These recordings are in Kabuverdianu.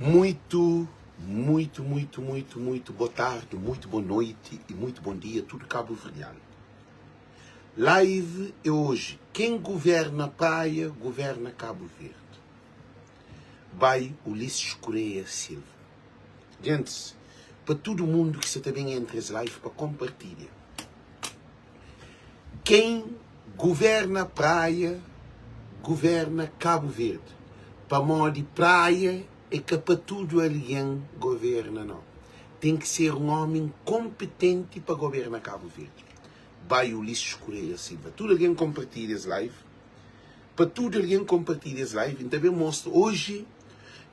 Muito, muito, muito, muito, muito boa tarde, muito boa noite e muito bom dia, tudo cabo-verdiano. Live é hoje. Quem governa Praia, governa Cabo Verde. By Ulisses Correia Silva. Gentes, pa tudo mundo ki sa ta ben entra es live pa kompartilha. Quem governa Praia, governa Cabo Verde. Pamodi Praia é ka pa tudo alguém governa não. Tem ki ser um homem competente pa governa Cabo Verde. By Ulisses Correia Silva. Tudo alguém compartilha es live. Pa tudo alguém compartilha es live. N ta ben mostra hoje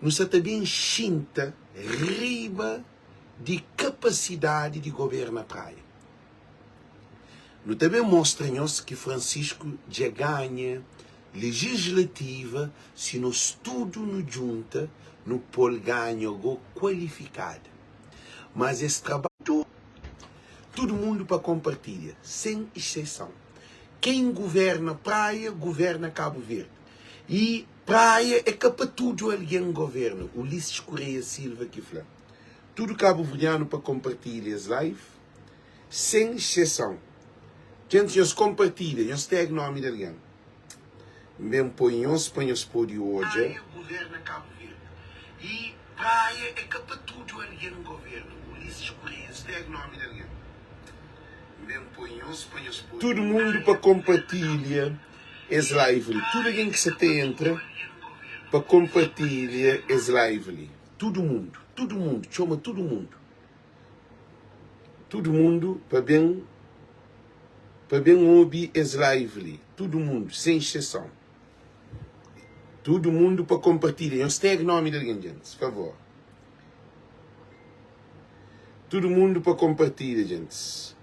nu sa ta ben xinta riba di kapasidadi di governa Praia. Nu ta ben mostra nhos ki Francisco dja ganha legislativa si nos tudu nu djunta nu pol ganha go kualifikada. Mas es trabadju tudu mundu pa konpartilha sen exseson. Ken governa Praia governa Kabu Verdi i Praia é ka pa tudu algen governa, Ulisses Correia Silva ki fla. Tudu kabuverdianu pa konpartilha es live. Sen exseson. Djenti nhos konpartilha, nhos tag nomi di algen. N ben poi nhos pa nhos pode odja. Praia governa Kabu Verdi. I Praia é ka pa tudu algen governa. Ulisses Correia, nhos tag nomi di algen. N ben poi nhos pa nhos pode. Tudu mundu pa konpartilha es live li. Tudu algen ki sa ta entra pa konpartilha es live li. Tudu mundu, tudu mundu, txoma tudu mundu. Tudu mundu pa ben pa ben obi es live li tudu mundu sen exceson tudu mundu pa konpartilha nhos tag nomi di algen djentis favor tudu mundu pa konpartilha djentis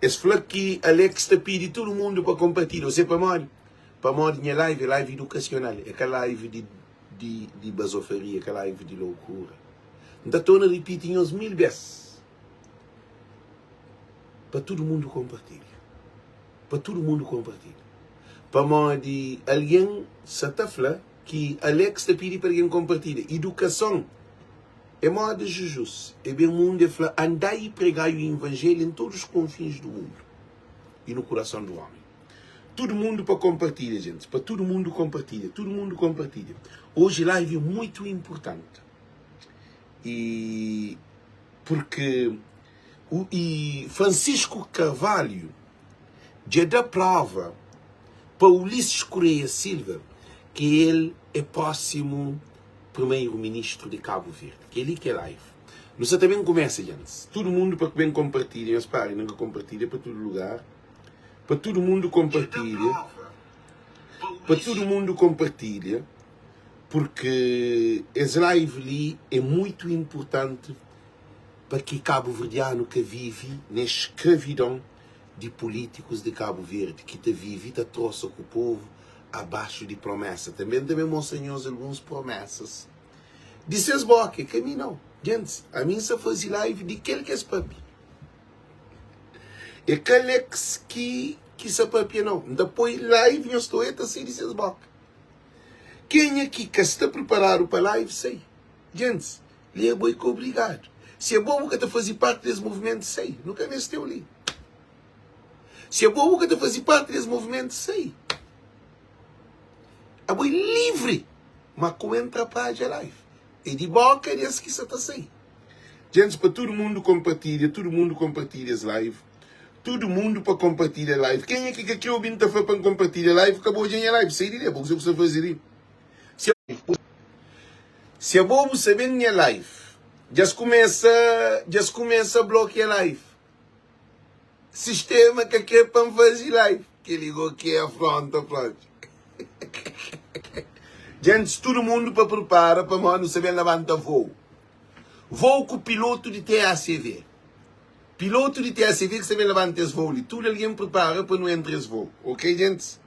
es fla ki Alex ta pidi tudu mundu pa konpartilha ose pamodi pamodi nha live é live idukasional é ka live di di di bazofaria é ka live di loukura N ta torna ripiti nhos mil bes pa tudu mundu konpartilha. Pa tudu mundu konpartilha. Pamodi algen sa ta fla ki Alex ta pidi pa algen konpartilha. Idukason é moda Jujus. E ben mundu e fla, Andai i pregai o Ivanjelhu em todos os konfins do mundu i no kurason do omi. Tudu mundu pa konpartilha, gentis. Pa tudu mundu konpartilha. Tudu mundu konpartilha. Oji live é muitu inpurtanti. E porque o e Francisco Carvalho dja da prova pa Ulisses Correia Silva ki el é próximo primeiro ministro de Cabo Verde. Kel-li ki é live. Nu sa ta ben kumesa, djantis. Tudu mundu pa ben konpartilha. Nhos pari na ka konpartilha pa tudu lugar. Pa tudu mundu konpartilha. Pa tudu mundu konpartilha. Porque es live li é muito importante pa ki kabuverdianu ka vive nes skravidon di políticos di Cabo Verde ki ta vive ta trosa ku povo abaixo di promessa. Também N ta ben mostra nhos alguns promessas di ses boka, é ka mi não. Gentis, ami N sa faze live di kel ki es papia. É ka Alex ki ki sa papia não. N ta poi live nhos ta oia ta sai di ses boka. Kenha ki ka sta priparadu pa live sai. Gentis, li é boi ka obrigadu. Si abo bu ka ta fazi parti des movimentu sai. Nu ka mesteu li. Si abo bu ka ta fazi parti des movimentu sai. Abo é livri, ma ku entra padja live. É di boka des ki sa ta sai. Gentis, pa tudu mundu konpartilha, tudu mundu konpartilha es live. Tudu mundu pa konpartilha live. Kenha ki ka kre obi-m ta fla pa N konpartilha live, ka bo odja nha live. Sai di li, abo kuzê ku sta faze li? Si Si abo bu sa ben nha live, dja-s kumesa, dja-s kumesa blokia live. Sistema ka kre pa N faze live. Kel-li go ki é afronta, fronte. Djentis, tudu mundu pa pripara pamodi nu sa ben labanta voo. Voo ku pilotu di TACV. Pilotu di TACV ki sta ben labanta es voo li. Tudu algen pripara pa nu entra es voo. Ok, gentis?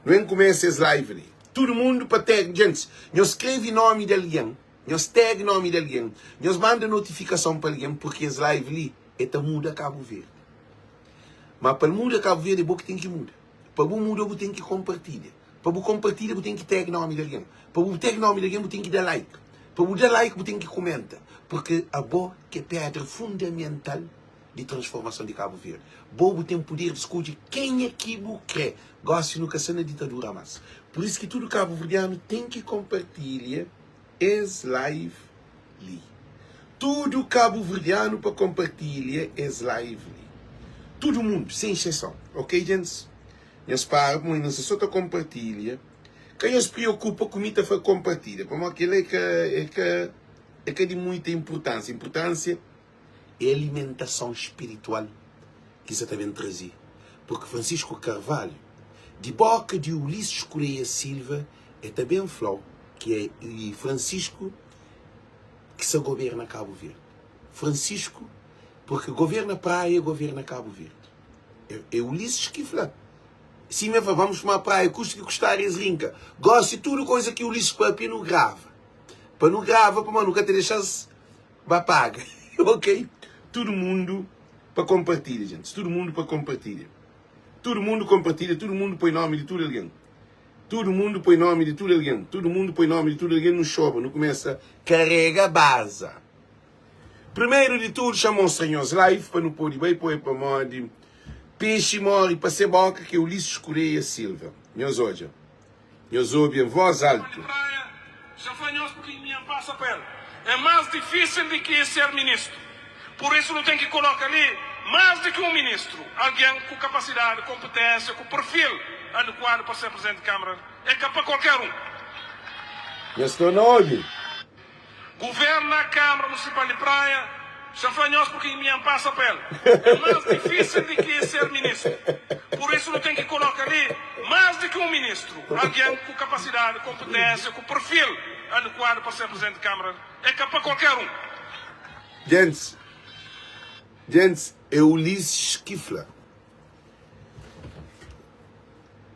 Nu ben kumesa es live li. Tudu mundu pa tag. Gentis, nhos skrebe nomi di algen, nhos tag nomi di algen, nhos manda notifikason pa algen, purki es live li e ta muda Kabu Verdi. Ma pa el muda Kabu Verdi é bo ki ten ki muda. Pa bu muda bu ten ki konpartilha. Pa bu konpartilha bu ten ki tag nomi di algen. Pa bu tag nomi di algen bu ten ki da like. Pa bu da like bu ten ki kumenta, purki abo ki é pedra fundamental di transformason di Kabu Verdi. Bo bu ten puder di skodje kenha ki bu kre. Gosi nu ka sta na ditadura mas. Pur isu ki tudu kabuverdianu ten ki konpartilha es live li. Tudu kabuverdianu pa konpartilha es live li. Tudu mundu, sen exseson. Ok, gentis? Nhos para pamodi nhos sta so ta konpartilha. Ka nhos priokupa ku mi ta fla konpartilha, pamodi kel-la é ka, é ka, é ka di muita inpurtánsia. Inpurtánsia é alimentason spiritual ki sa ta ben traze. Purki Francisco Carvalho, di boka di Ulisses Correia Silva, e ta ben fla-u ki é Francisco ki sa goberna Kabu Verdi. Francisco, purki governa Praia é governa Kabu Verdi. É Ulisses ki fla. Sima el fla, vamos fumar Praia, kusta ki kustar es rinka. Gosi tudu koza ki Ulisses papia nu grava. Pa nu grava pamodi nu ka ta dexa-s Ba paga ok tudo mundo pa compartilha gente tudo mundo pa compartilha tudo mundo compartilha tudo mundo põe nome de tudo alguém tudo mundo põe nome de tudo alguém tudo mundo põe nome de tudo alguém no choba no começa carrega baza primeiro de tudo xa mostra nhos live pa no pode bai põe pamodi peixe morre pa se boca que é Ulisses Correia Silva nhos odja Nhos obi en vós altu. Dja fla nhos porque mi N pasa pa el. É más difísil di ki ser ministru. Pur isu nu ten ki koloka li más di ki un ministru, algen ku kapasidadi, konpeténsia, ku perfil adekuadu pa ser prezidenti di Kámara. É ka pa kualker un. Nhos torna obi. Governa Câmara Municipal de Praia, já fla nhos porque mi N pasa pa el. É más difícil di ki ser ministro. Por isso nu ten ki coloca li más di ki un ministro, alguém ku capacidade, competência, ku perfil adequado pa ser presidente de Câmara. É ka pa qualquer um. Gentis, gentis, é Ulisses ki fla.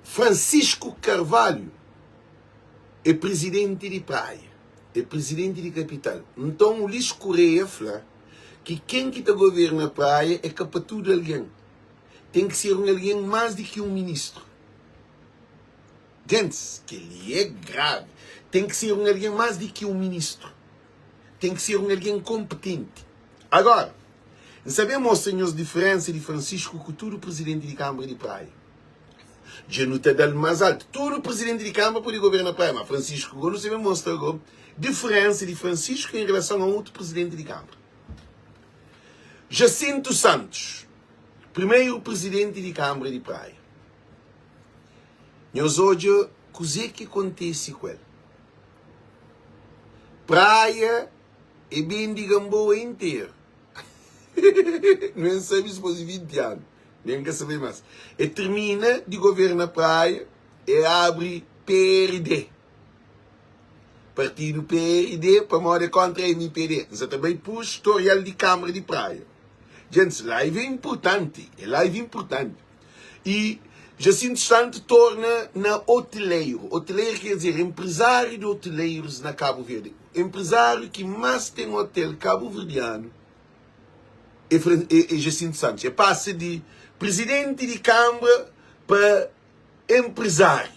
Francisco Carvalho é prizidenti di Praia, é prizidenti di kapital. Nton, Ulisses Correia fla ki ken ki ta governa Praia é ka pa tudu algen. Ten ki ser un algen más di ki un ministru. Gentis, kel-li é gravi. Ten ki ser un algen más di ki un ministru. Ten ki ser un algen konpetenti. Agora, N sa ben mostra nhos diferénsa di Francisco ku tudu prizidenti di Kanbra di Praia. Dja nu ta da-l más altu. Tudu prizidenti di Kanbra pode governa Praia, má Francisco go nu sa ben mostra go diferénsa di Francisco en relason a otu prizidenti di Kanbra. Jacinto Santos, primeru prizidenti di Kanbra di Praia. Nhos odja kuzê ki kontise ku el. Praia e bende Gamboa interu. Nu sabe dipôs di 20 anu, nen ka sabe más. E termina di governa Praia, e abri PRD. Partidu PRD, pamodi é kontra MPD. N sa ta bai pu storial di Kamara di Praia. Gentis, live é inpurtanti, é live inpurtanti. E Jacinto Santo torna na hoteleiro. Hoteleiro quer dizer empresário de hoteleiros na Cabo Verde. Empresário que mais tem hotel cabo-verdiano é, é, é Jacinto Santos. É passa de presidente de Câmara para empresário.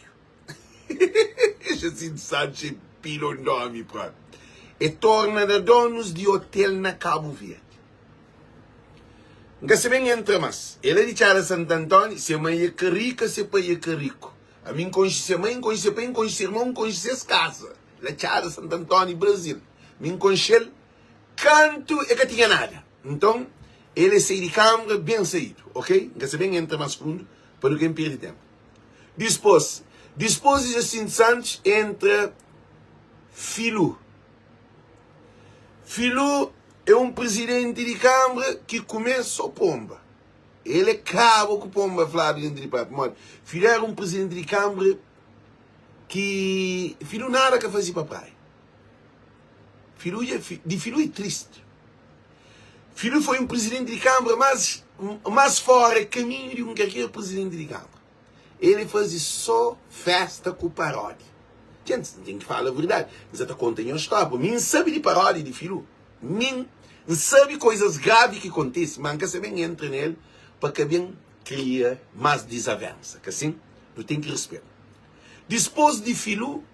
Jacinto Santos é pilondomi próprio. E torna na donos de hotel na Cabo Verde. N ka sabe N entra mas. El é di Txada Santu Antóni, se mãe é ka rika, se pai é ka riku. Ami N konxe se mãe, N konxe se pai, N konxe se irmon, N konxe ses kaza la Txada Santu Antóni, Brazil. Mi N konxe-l kantu e ka tinha nada. Nton, el é sai di kanbra ben saidu, ok? N ka sabe N entra mas fundu pa nu ka N perde tenpu. Dispôs, dispôs di Jacinto Santos entra Filu. Filu é un prizidenti di kanbra ki kume so ponba. El é kaba ku ponba fladu denti di pai. Pamodi Filu era un prizidenti di kanbra ki Filu nada ka faze pa Praia. Filu dja di Filu é tristi. Filu foi un prizidenti di kanbra más más fora kaminhu di un kalker prizidenti di kanbra. El faze só festa ku paródia. Djentis, N ten ki fala verdadi. N sa ta konta nhos stória, pabia mi N sabe di paródia di Filu. Mi N sabe koizas gravi ki kontise, ma N ka sa ben entra na el pa ka ben kria más dizavensa. Ka sin? Nu ten ki rispeta. Dispôs di Filu,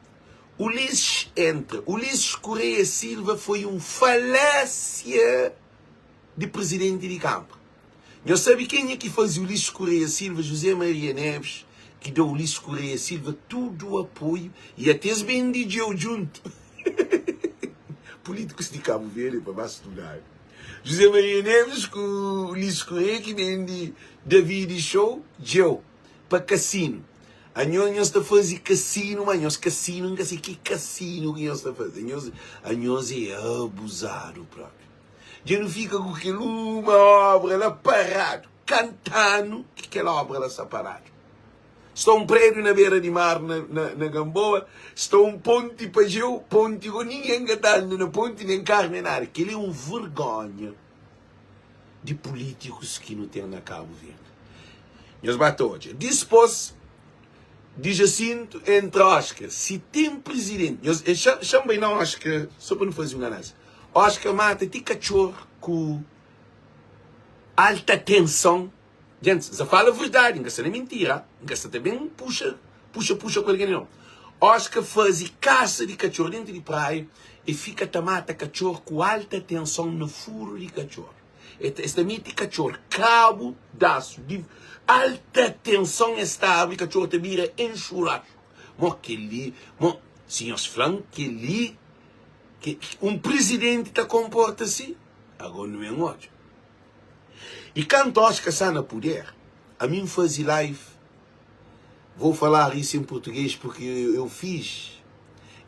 Ulisses entra. Ulisses Correia Silva foi un falésia di prizidenti di kanpra. Nhos sabe kenha ki faze Ulisses Correia Silva? José Maria Neves ki da Ulisses Correia Silva tudu apoiu i ate es bende djeu djuntu. Pulítikus di Kabu Verdi é pa ba studadu. José Maria Neves ku Ulisses Correia ki bende Davidi Show djeu pa kasinu. Anhos nhos ta faze kasinu ma nhos kasinu N ka se ki kasinu ki nhos ta faze. Anhos anhos é abuzadu propi. Dja nu fika ku kel uma obra la paradu. Kantanu ki kel obra la sta paradu. Sta un prédiu na bera di mar na, na, na Gamboa, sta un ponti pa Djeu, ponti go ningen ka ta anda na ponti, nen karu nen nada. Kel é un vergonha di pulítikus ki nu ten na Kabu Verdi. Nhos ba ta odja. Dispôs di Jacinto entra Oscar. Si ten prizidenti, nhos, eh, xa, xa-m bai na Oscar, só pa nu faze un análise. Oscar mata ti katxor ku alta tenson. Gentis, N sa fala verdadi, N ka sta na mintira, N ka sta ta ben puxa, puxa, puxa ku algen, nau. Oscar faze kasa di katxor dentu di praia, e fika ta mata katxor ku alta tenson na furu di katxor. E ta, es ta mete katxor kabu d'asu di alta tenson, es ta abri katxor ta bira enxurasku. Mo kel-li, mo, si nhos fla-m kel-li, ke un prizidenti ta konporta si, ago nu ben odja. E kantu Oscar sa na puder, ami N faze live, vou falar isso em português porque eu fiz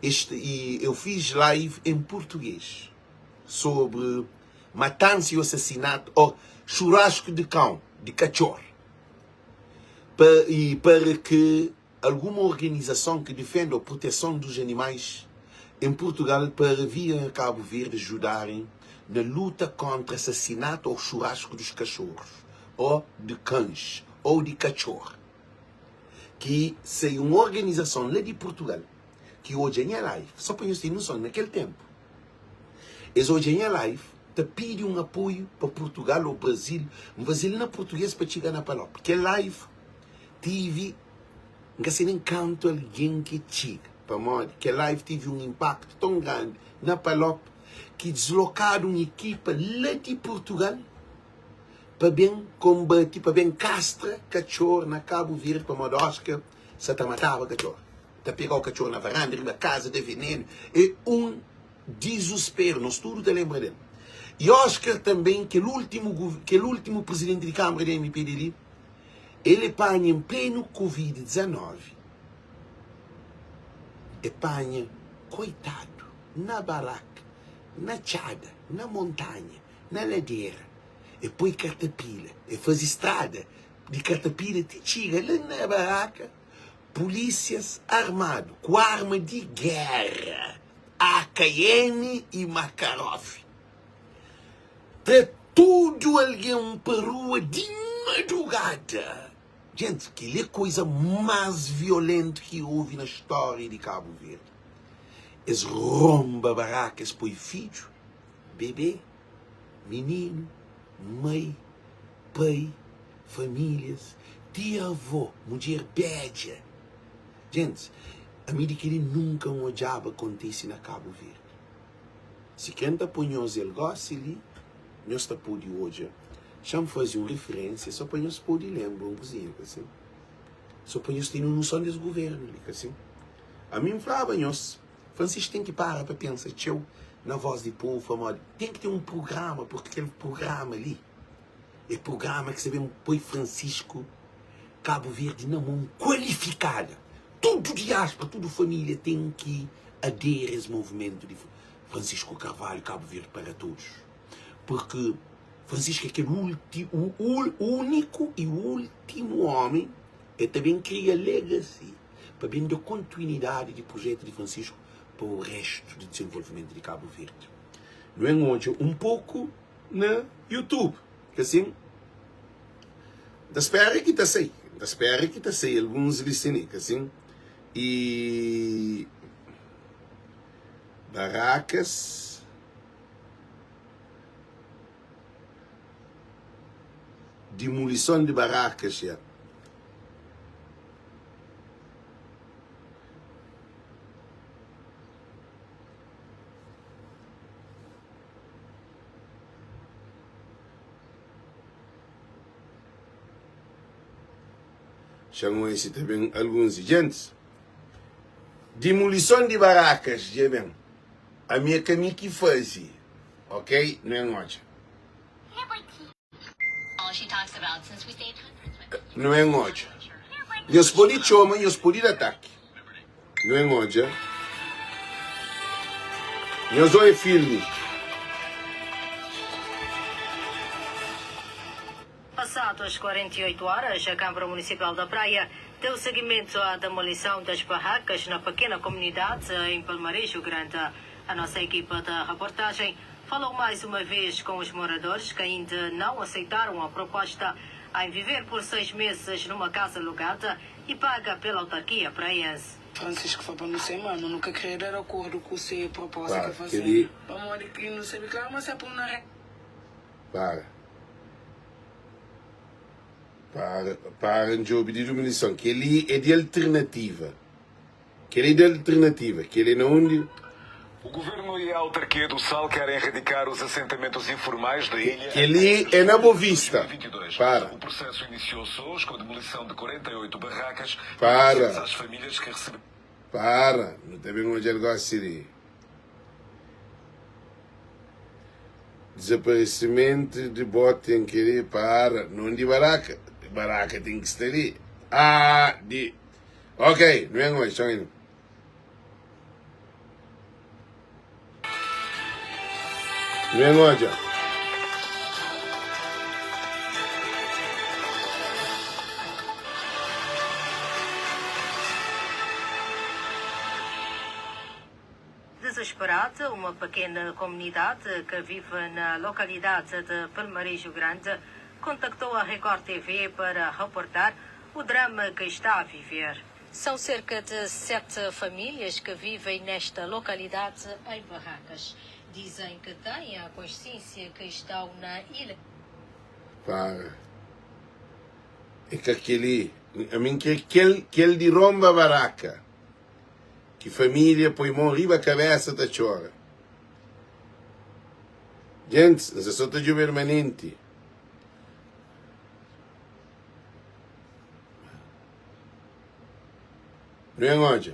este e eu fiz live em português sobre matança e o assassinato ou churrasco de cão, de cachorro, pa, e para que alguma organização que defenda a proteção dos animais em Portugal para virem a Cabo Verde ajudarem na luta contra assassinato ou churrasco dos cachorros, ou de cães, ou de cachorro. Ki sai un organização la di Portugal ki odja nha live, só pa nhos ten noção, na kel tempo, es odja nha live ta pidi un apoio pa Portugal ou Brasil, N faze-l na português pa txiga na Palop. Kel live Tive, N ka se nen kantu algen ki txiga, pamodi kel live tive un inpaktu ton grandi na Palop ki dislokadu un ekipa la di Purtugal pa ben konbati, pa ben kastra katxor na Kabu Verdi, pamodi Oscar sa ta mataba katxor, ta pegau katxor na varanda, riba kaza, da venenu, é un dizusperu, nos tudu ta lenbra del. I Oscar tanben, kel ultimu, kel ultimu prizidenti di Kamara di MPD li, El e panha en plenu covid 19 e panha koitadu na baraka, na txada, na montanha, na ladera e poi kartapila e fazi strada di kartapila ti txiga la na baraka pulisias armadu ku arma di gera AKM i Makarov. Tra tudu algen pa rua di madrugada. Gentis, kel-li é koiza más violentu ki ovi na stória di Kabu Verdi. Es ronba baraka, es poi fidju, bebê, mininu, mai, pai, famílias, ti avó, mudjer bédja. Gentis, ami di kel-li nunka N odjaba kontise na Kabu Verdi. Si ken ta poi nhos el gosi li, nhos ta pode odja. Xa-m faze un riferensia so pa nhos pode lenbra un kuzinha, ka sin? So pa nhos tene un nuson des guvernu li, ka sin? Ami N flaba nhos, Francisco ten ki para pa pensa txeu na vos di povu, pamodi ten ki ten un prugrama, purki kel prugrama li é prugrama ki sa ben poi Francisco Kabu Verdi na mon kualifikada. Tudu diáspora, tudu família ten ki aderi es movimentu di Francisco Carvalho, Cabo Verde para todos. Porque Francisco é kel ulti, o, o único e último homem e ta ben kria legacy pa ben da kontinuidadi di projetu di Francisco pa o restu di desenvolvimentu di Cabo Verde. Nu en odja un poku na YouTube, ke asin N ta spera ki ta sai, N ta spera ki ta sai alguns li sin, ke asin E Baracas Demolição de barracas ya. Xa-m oe si ta ben alguns di djentis. Dimulison di barakas dja ben. Ami é ka mi ki faze, ok? Nu en odja. Nu en odja. Nhos pode txoma, nhos pode da ataki. Nu en odja. Nhos oe filmi. Passadas 48 horas, a Câmara Municipal da Praia deu seguimento à demolição das barracas na pequena comunidade em Palmarejo Grande. A nossa equipa de reportagem falou mais uma vez com os moradores que ainda não aceitaram a proposta em viver por seis meses numa casa alugada e paga pela autarquia praiense. Francisco fla pa nu se ma nu nu ka kre da akordu ku se proposta Para, ke fase kel-li. pamodi ki nu sabe klaru ma se pun na re. Para. Para, para N djobe di dimilison. Kel-li é di alternativa. Kel-li é di alternativa. Kel-li é na undi? O Governo e a autarquia do Sal querem erradicar os assentamentos informais da ilha Kel-li até é na julho de Bovista. 2022. Para. O processo iniciou-se hoje com a demolição de 48 barracas Para. pertencentes às famílias que receberam. Para. Nu ta ben odja-l gósi li. Desaparecimentu di bo ten ki li. Para. Non di baraka. Baraka ten ki sta li. Ah, di. Ok, nu ben odja. Txon. Nu ben odja. Desesperada, uma pequena comunidade que vive na localidade de Palmarejo Grande contactou a Record TV para reportar o drama que está a viver. São cerca de sete famílias que vivem nesta localidade em barracas. Dizem que têm a consciência que estão na ilha. Para. É ka kel-li. Ami N kre kel, kel di ronba baraka. Ki família poi mon riba kabésa ta txora. Gentis, N sa so ta djobe el manenti. Nu ben odja.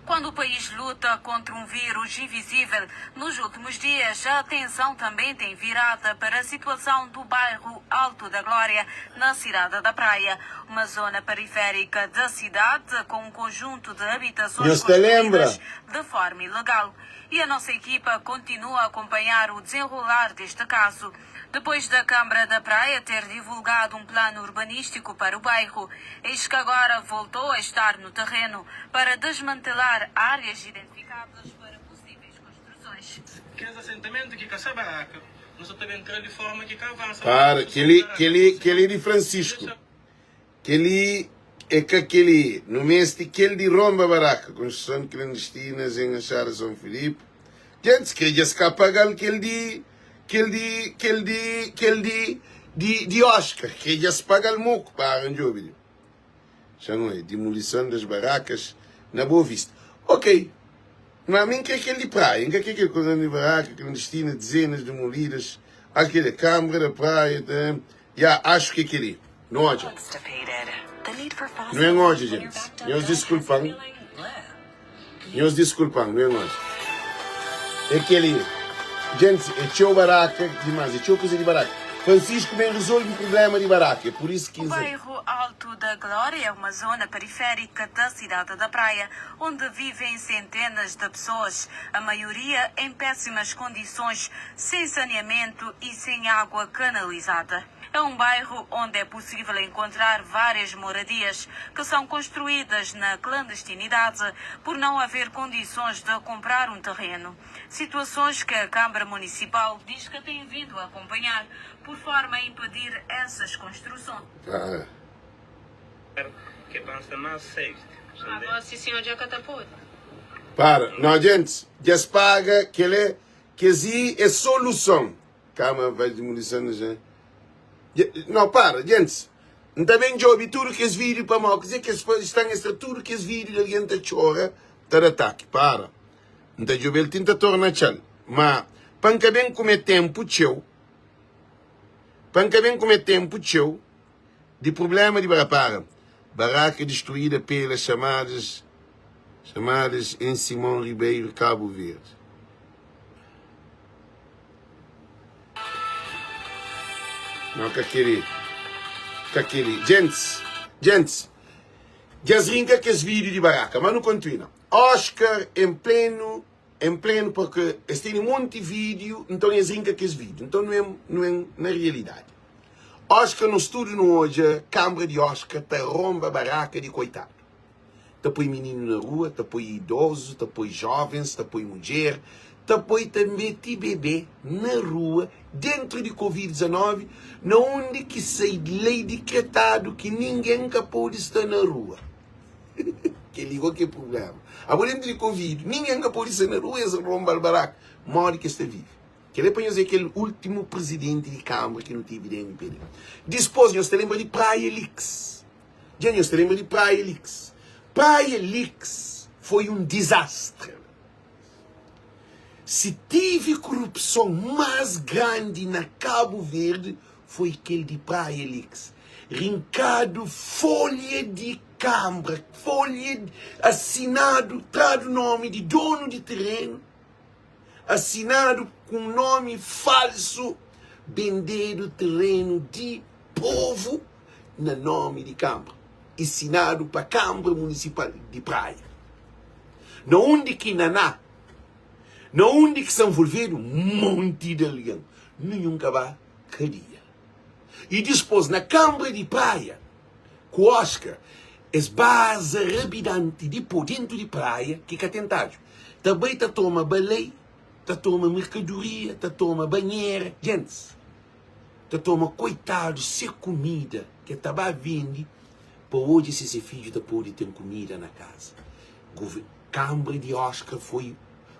Quando o país luta contra um vírus invisível, nos últimos dias a atenção também tem virada para a situação do bairro Alto da Glória, na cidade da Praia, uma zona periférica da cidade com um conjunto de habitações Nhos ta lenbra? construídas de forma ilegal. E a nossa equipa continua a acompanhar o desenrolar deste caso. Depois da Câmara da Praia ter divulgado um plano urbanístico para o bairro, eis que agora voltou a estar no terreno para desmantelar áreas identificadas para possíveis construções. Kes asentamentu ki ka sa baraka, nu sa ta ben tra di forma ki ka avansa. Para, kel-li, kel-li, kel-li di Francisco. Kel-li é ka kel-li. Nu meste kel di ronba baraka, konstruson klandestinas en Achada São Filipe. Gentis kre dja ska paga-l kel di, kel di, kel di, kel di, di, di Oscar. Kre dja s paga-l moku. Para, N djobe li. Xa-m oia, demolição das barracas na Boa Vista. Ok. Ma mi N kre kel di Praia. N ka kre kel koza di baraka klandestina, dezenas demolidas. Ah, kel-li, Câmara da Praia, ta. Ya, axu ki é kel-li. Nu odja. Nu en odja, gentis. Nhos diskulpa-m. Nhos diskulpa-m, nu en odja. É kel-li. Gentis, é txeu baraka dimás, é txeu kuza di baraka. Francisco ben rezolve prubléma di baraka, é pur isu ki O bairro Alto da Glória é uma zona periférica da cidade da Praia, onde vivem centenas de pessoas, a maioria em péssimas condições, sem saneamento e sem água canalizada. É um bairro onde é possível encontrar várias moradias que são construídas na clandestinidade por não haver condições de comprar um terreno. Situações que a Câmara Municipal diz que tem vindo a acompanhar por forma a impedir essas construções. Ah. Que pansa mais safety. Agora, se senhor já catapulta. Para, não, gente, dja es paga kel é, kes-i é soluson. Kama vai demolição na ja. Não, para, gente. N ta ben djobe tudu kes vídeo pa mau. Kuzê ki es faze? Stan es tra tudu kes vídeo di algen ta txora, ta da ataki. Para. N ta djobe-l ti N ta torna atxa-l. Ma. Pa N ka ben kume ténpu txeu, pa N ka ben kume ténpu txeu di prubléma di barapara, baraka destruída pelas chamadas chamadas em Simão Ribeiro, Cabo Verde. Não, ka keli, ka keli. Gentis, gentis, dja-s rinka kes vídiu di baraka, ma nu kontinua. Oscar em pleno Em pleno porque es tene monti video nton es rinka kes video nton nu em nu em na realidade Oscar nos tudo nu odja cambra di Oscar ta romba barraca di coitado ta poi minino na rua ta poi idoso ta poi jovens ta poi mudjer ta poi tambe ti bebe na rua dentro di covid 19 na undi ki sai lei dikretado ki ninguem ka podi sta na rua. Kel-li gó ki é prubléma. Abo déntu di Covid, ningen ka pode sai na rua, es ronba-l baraka. Modi ki es ta vive? Kel-li é pa nhos é kel últimu prizidenti di kanbra ki nu tevi di mpd. Dispôs, nhos ta lenbra di Praia Leaks. Dja nhos ta lenbra di Praia Leaks. Praia Leaks foi un dizastri. Si tive korupson más grandi na Kabu Verdi foi kel di Praia Leaks. Rinkadu folha di kanbra, folha asinadu, tradu nomi di donu di terenu, asinadu ku un nomi falsu, bendedu terenu di povu na nomi di kanbra i sinadu pa Kanbra Munisipal di Praia. Na undi ki Naná, na undi ki sta nvolvedu monti di algen, ninhun ka ba kadia. I dispôs, na kanbra di Praia, ku Oscar, es baza rabidanti di pô dentu di Praia, ki ka ten tadju, ta bai ta toma balei, ta toma merkadoria, ta toma banhera, gentis ta toma koitadu se kumida ke ta ba vende pa odja si se fidju ta pode ten kumida na kaza. Kanbra di Oscar foi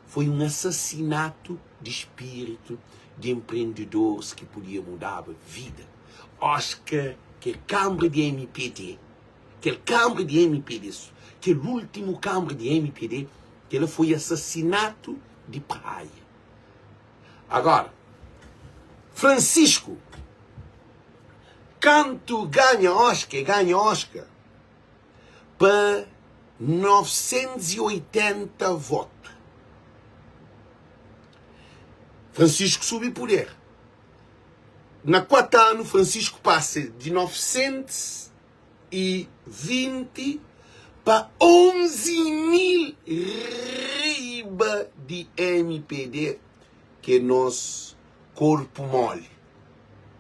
foi un asasinatu di spiritu di empreendedoris ki podia mudaba vida. Oscar ke kanbra di mpd, kel kanbra di mpd, kel ultimu kanbra di mpd, kela foi asasinatu di Praia. Agora, Francisco, kantu ganha Oscar, e ganha Oscar pa 980 votu. Francisco subi puder. Na 4 anu, Francisco pasa di 920 pa 11 mil riba di mpd, ki é nos korpu moli.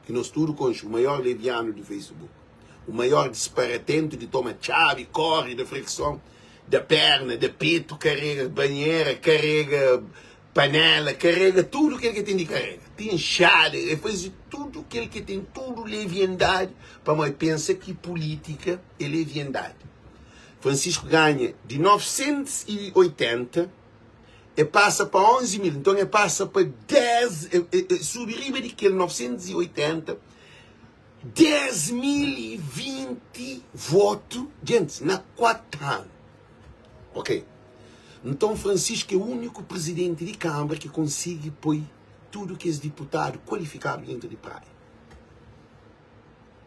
Ki nos tudu konxe, o maior levianu di Facebook, o maior disparatentu di toma txabi, kori da frikson da perna, da petu, karega banhera, karega panela, karega tudu kel ki ten di karega, ti nxada, e faze tudu kel ki ten, tudu leviandadi, pamodi pensa ki pulitika é leviandadi. Francisco ganha di 980 e pasa pa 11 mil, nton e pasa pa 10, e, e, e subi riba di kel 980, 10.020 votu, gentis, na 4 anu. Ok. Nton Francisco é úniku prizidenti di Kanbra ki konsigi poi tudu kes diputadu kualifikadu dentu di Praia.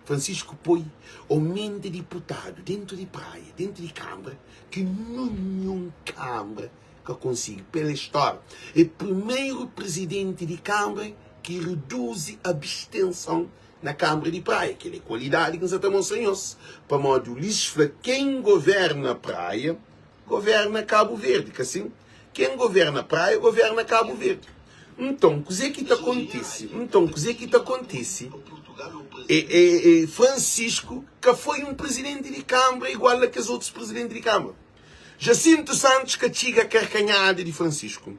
Francisco poi omenta diputadu dentu di Praia, dentu di Kanbra, ki ninhun Kanbra ka konsigi. Pela história, é primeru prizidenti di Kanbra ki reduzi abstenson na Kanbra di Praia. Kel é kualidadi ki N sa ta mostra nhos, pamodi Ulisses fla, ken governa Praia, governa Kabu Verdi, ka sin? Ken governa Praia, governa Kabu Verdi. Nton, kuzê ki ta kontise? Nton, kuzê ki ta kontise? E, e, e Francisco ka foi un prizidenti di Kanbra igual a kes otus prizidenti di Kanbra. Jacinto Santos ka txiga karkanhada di Francisco.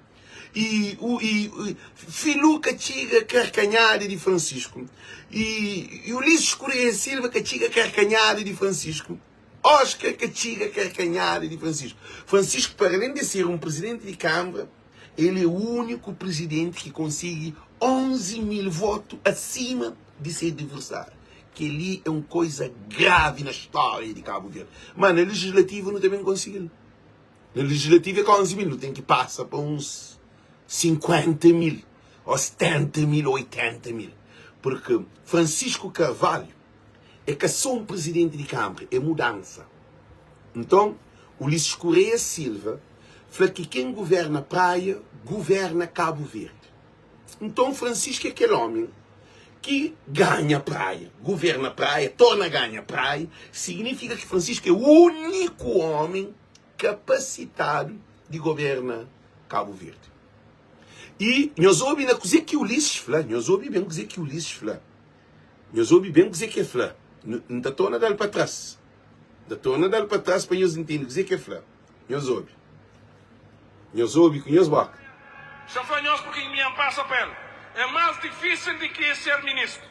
E, o, e, e Filu ka txiga karkanhada di Francisco. E, e Ulisses Correia Silva ka txiga karkanhada di Francisco. Oscar ka txiga karkanhada di Francisco. Francisco, para além de ser um presidente de Câmara, ele é o único presidente que consegue 11 mil votos acima de seu adversário. Kel-li é um coisa grave na história de Cabo Verde. Mas na legislativa não também conseguiu. Na legislativa é com 11 mil, não tem que passa para uns 50 mil. Ô 70 mil ô 80 mil. Purki Francisco Carvalho é ka sô un prizidenti di kanbra, é mudansa. Nton, Ulisses Correia Silva fla ki ken guverna Praia, guverna Kabu Verdi. Nton, Francisco é kel ómi ki ganha Praia, guverna Praia, torna ganha Praia. Signifika ki Francisco é úniku ómi kapasitadu di governa Kabu Verdi. I nhos obi na kuzê ki Ulisses fla, nhos obi ben kuzê ki Ulisses fla. Nhos obi ben kuzê ki el fla. N ta torna da-l pa tras. N ta torna da-l pa tras pa nhos ntende kuzê ki el fla. Nhos obi. Nhos obi ku nhos boka. Xa fla nhos purki mi N pasa pa el. É más difísil di ki ser ministru.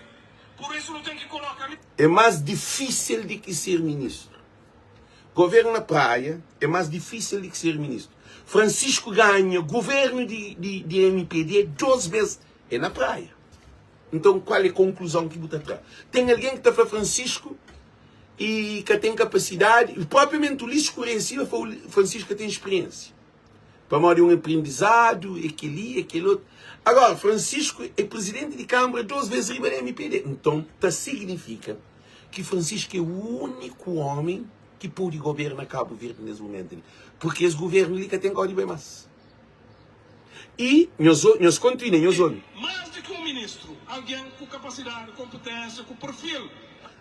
Pur isu nu ten ki koloka li. É más difísil di ki ser ministru. Governu na Praia é más difísil di ki ser ministru. Francisco ganha governu di, di, di mpd dôs bês. É na Praia. Nton, kual é konkluzon ki bu ta tra? Ten algen ki ta fla Francisco e ka ten kapasidadi, e propriamenti Ulisses Correia Silva fla Francisco ka ten speriensia, pamodi é un aprendizadu, é kel-li, é kel otu. Agora, Francisco é prizidenti di Kanbra dos bes riba di mpd, nton ta signifika ki Francisco é úniku omi ki pode goberna Kabu Verdi nes mumentu li, purki es guvernu li ka ten kódi bai mas. I nhos, nhos kontinua, nhos obi. Más di ki un ministru, algen ku kapasidadi, konpeténsia, ku perfil.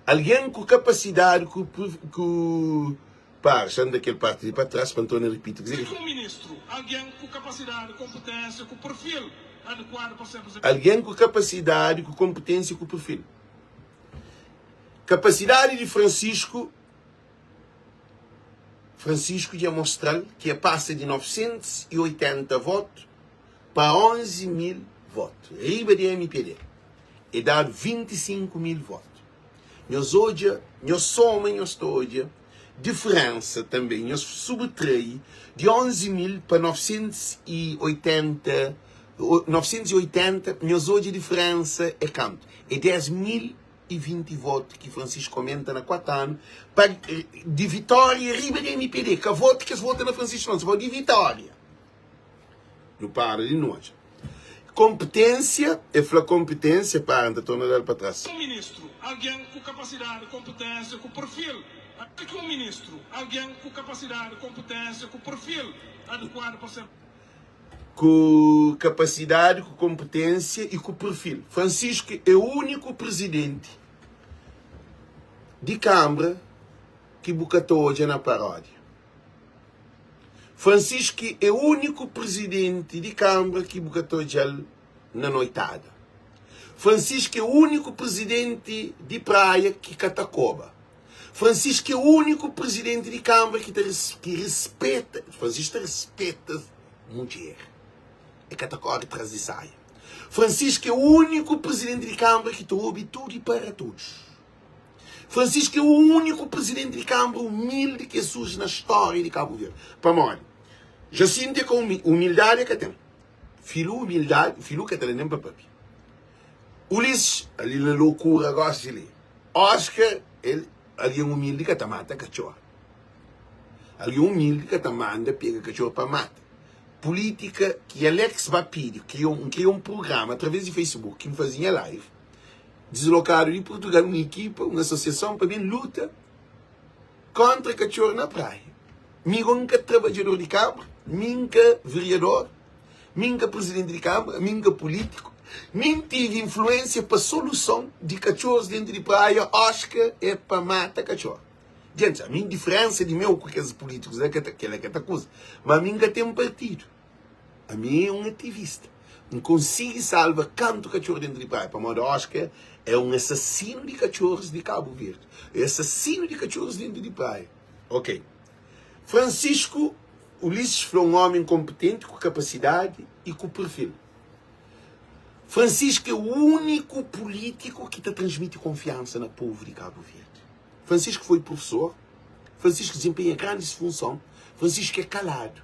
Algen ku kapasidadi, ku, ku, Para, xa-m da kel parti li pa tras pa N torna ripiti kuzê ki. Di ki un ministru, algen ku kapasidadi, konpeténsia, ku perfil adekuadu pa ser prizidenti. Algen ku kapasidadi, ku konpeténsia, ku perfil. Kapasidadi di Francisco. Francisco dja mostra-l ki e pasa di 980 votu pa 11 mil votu. Riba di mpd, e dadu 25 mil votu. Nhos odja, nhos soma nhos ta odja diferensa tanbe. Nhos subtrai di 11 mil pa 980, 980, nhos odja diferensa e kantu? E 10 mil 20 votu ki Francisco aumenta na 4 anu pa di vitória riba di mpd ka votu ki es vota na Francisco não, se for di vitória nu para di nu odja kompetênsia e fla kompetênsia para nta torna dal pa trás. Un ministru, algen ku kapasidadi, konpetensia, ku perfil ki un ministru, algen ku kapasidadi, konpetensia, ku perfil adekuadu pa ser. Ku kapasidadi, ku konpetensia i ku perfil. Francisco é úniku prizidenti di Kanbra ki bu ka ta odja na paródia. Francisco é úniku prizidenti di Kanbra ki bu ka ta odja-l na noitada. Francisco é úniku prizidenti di Praia ki ka ta koba. Francisco é úniku prizidenti di Kanbra ki ta ki rispeta, Francisco ta rispeta mudjer, e ka ta kóre tras di saia. Francisco é úniku prizidenti di Kanbra ki ta obi tudu i para tudus. Francisco é úniku prizidenti di Kanbra umildi ki surji na stória di Kabu Verdi. Pamodi? Jacinto é ka umildadi é ka ten. Filu umildadi, filu ka ta da nen pa papia. Ulisses, ali na lokura gosi li. Oscar el algen umildi ka ta mata katxor. Algen umildi ka ta manda pega katxor pa mata. Politika ki Alex ba pidi, kria un, kria un programa através di Facebook ki N faze nha live, dislokadu di Portugal un ekipa, un asosiason pa ben luta kontra katxor na praia. Mi go N ka trabadjador di kanbra, mi N ka veriador, Mi N ka prizidenti di kanbra, mi N ka pulítiku, mi N tive influénsia pa soluson di katxors dentu di Praia, Oscar é pa mata katxor. Djentis, ami diferénsa di meu ku kes pulítikus la, kel-la ka ta kuza, ma ami N ka ten partidu, ami é un ativista. N konsigi salva kantu katxor dentu di Praia, pamodi Oscar é un asasinu di katxors di Kabu Verdi, é asasinu di katxors dentu di Praia. Ok. Francisco Ulisses fla un ómi inkonpetenti ku kapasidadi i ku perfil. Francisco é úniku pulítiku ki ta transmiti konfiansa na povu di Kabu Verdi. Francisco foi profesor, Francisco dizenpenha grandis funson, Francisco é kaladu,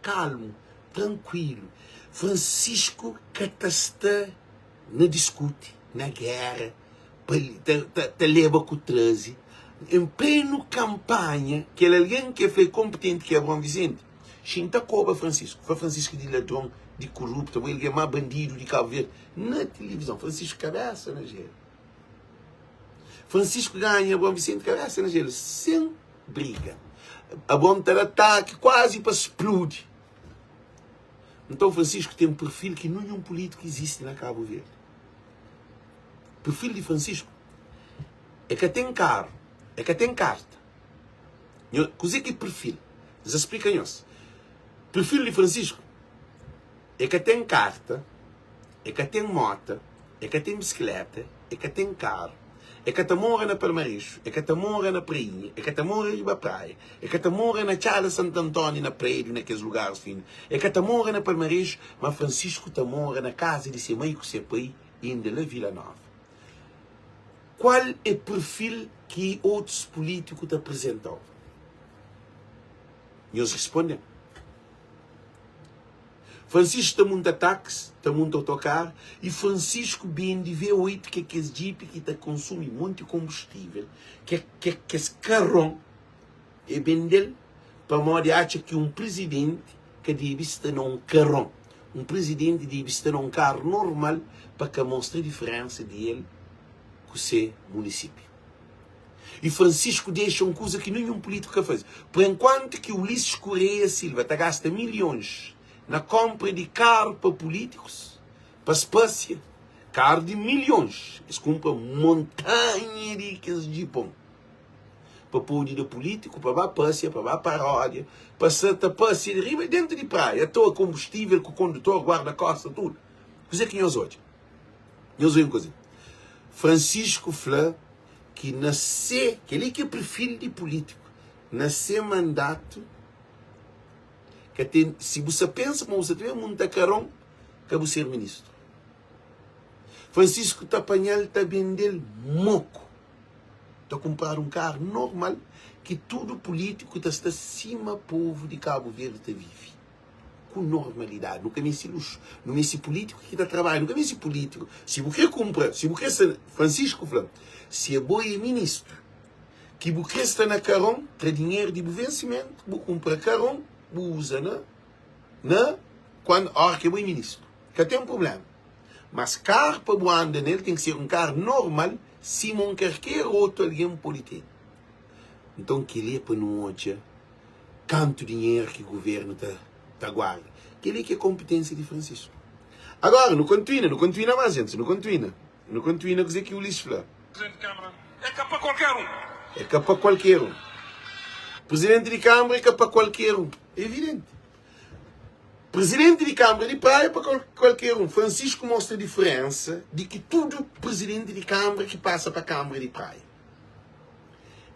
kalmu, trankuilu. Francisco ka ta sta na diskuti, na géra, pa ta, ta leba ku traze. En plenu kanpanha, kel algen ki el fla é konpetenti, ki é Abraão Vicente, xinta koba Francisco, fla Francisco di ladron. di koruptu, abo é algen más bandidu di Kabu Verdi. Na tilivizon, Francisco kabésa na jelu. Francisco ganha Abraão Vicente kabésa na jelu, sen briga. Abraão ta da ataki kuazi pa spludi. Nton Francisco ten perfil ki ninhun pulítiku izisti na Kabu Verdi. Perfil di Francisco é ka ten karu, é ka ten karta. Nho, kuzê ki é perfil? N sa splika nhos. Perfil di Francisco é ka ten karta, é ka ten mota, é ka ten bisikleta, é ka ten karu, é ka ta mora na Palmarexu, é ka ta mora na Prainha, é ka ta mora riba praia, é ka ta mora na Txada Santu Antóniu, na prédiu, na kes lugaris finu, é ka ta mora na Palmarexu, ma Francisco ta mora na kaza di se mai ku se pai, inda la Vila Nova. Kual é perfil ki otus pulítiku ta aprizenta-u? Nhos responde-m. Francisco ta munta táxi, ta munta otokaru i Francisco bende V8 ki é kes djipi ki ta konsumi monti konbustível, ki é kes karon, e bende-l pamodi atxa ki un prizidenti ka debe sta na un karon. Un prizidenti debe sta na un karu normal pa ka mostra diferensa di el ku se munisipiu. I Francisco dexa un kuza ki ninhun pulítiku ka faze. Pur enkuantu ki Ulisses Correia Silva ta gasta milhons na konpra di karu pa pulítikus, pa spasia, karu di milhons, es kunpra montanha di kes djipon pa pode da pulítiku pa ba pasia, pa ba paródia, pa sa ta pasia di riba dentu di praia, atoa konbustível ku kondutor, guarda-kosta, tudu. Kuzê ki nhos odja? Nhos obi un kuza. Francisco fla ki na se, kel-li ki é perfil di pulítiku, na se mandatu ka ten, si bu sa pensa ma bu sa ta ben munta karon, ka bu ser ministru. Francisco ta panha-l ta bende-l moku, ta kunpradu un karu normal ki tudu pulítiku ta sta sima povu di Kabu Verdi ta vive. ku normalidadi. Nu ka meste luxu. Nu meste pulítiku ki ta trabadja. Nu ka meste pulítiku. Si bu kre kunpra, si bu kre sta. Francisco fla, si abo é ministru, ki bu kre sta na karon, tra dinheru di bu vensimentu, bu kunpra karon, bu uza na, na, kuandu, óra ki abo é ministru. Ka ten prubléma. Mas karu pa bu anda nel ten ki ser un karu normal, sima un karker otu algen pode tene. Nton, kel-li é pa nu odja. Kantu dinheru ki guvernu ta ta guarda? Kel-li ki é konpitênsia di Francisco. Agora, nu kontuina, nu kontuina más, gentis, nu kontuina. Nu kontuina kuzê ki Ulisses fla. Presidente di Câmara é ka pa kualker un. É ka pa kualker un. Presidente di Câmara é ka pa kualker un. É evidente. Presidente di Câmara di Praia é pa kualker un. Francisco mostra diferença di ki tudu presidente di Câmara ki pasa pa Câmara di Praia.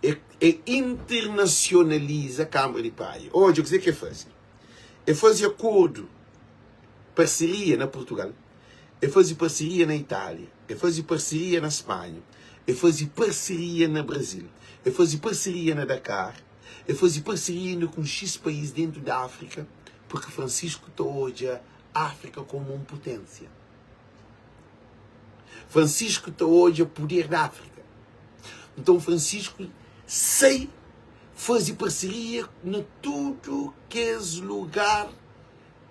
É é internasionaliza Kanbra di Praia. Odja kuzê ki é faze. É faze akordu, parseria na Purtugal, é faze parseria na Itália, é faze parseria na Spanha, é faze parseria na Brazil, é faze parseria na Dakar, é faze parseria inda ku un xis país dentu di Áfrika, purki Francisco ta odja Áfrika komu un puténsia. Francisco ta odja puder di Áfrika. Nton Francisco sai faze parseria na tudu kes lugar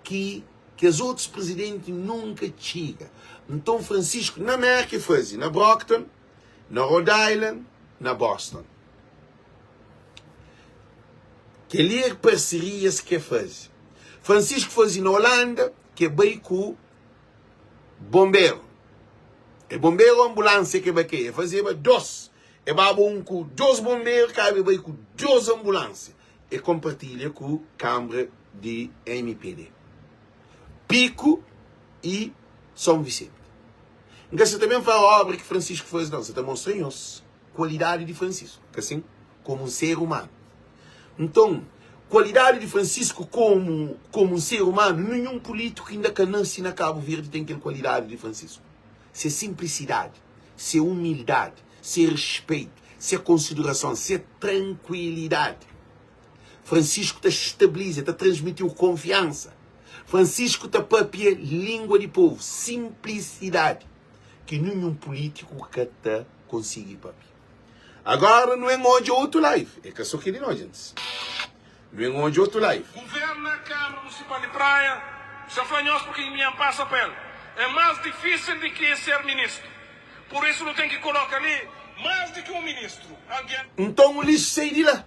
ki kes otus prizidenti nunka txiga. Nton Francisco na Mérka e faze na Brockton, na Rhode Island, na Boston. Kel-li é parserias ki e faze. Francisco faze na Holanda, ki e bai ku Bomberu. É bomberu ou ambulância ke bai ke? E fazeba dos. E baba un ku dos bomberu, kaba e bai ku dos ambulância. E kompartilha ku Kambra di MPD. Piku e São Vicente. N ka sa ta ben fala obra ki Francisco faze não, sa ta mostra nhos kualidadi di Francisco, ka sin? Komu un ser umanu. Nton, kualidadi di Francisco komu komu un ser umanu, ninhun pulítiku inda ka nase na Kabu Verdi ten kel kualidadi di Francisco. Se sinplisidadi, se umildadi, se respeito, se konsiderason, se trankuilidadi. Francisco ta stabiliza, ta transmitiu konfiansa. Francisco ta papia língua di povu, sinplisidadi, ki ninhun pulítiku ka ta konsigi papia. Agora nu en odja otu live. É ka so keli no, gentis. Nu en odja otu live. Governa Câmara Municipal di Praia. Sa fla nhos purki mi N pasa pa el. É más difísil di ki ser ministru. Pur isu nu ten ki koloka li más di ki un ministru. Algen. Nton Ulisses sai di la.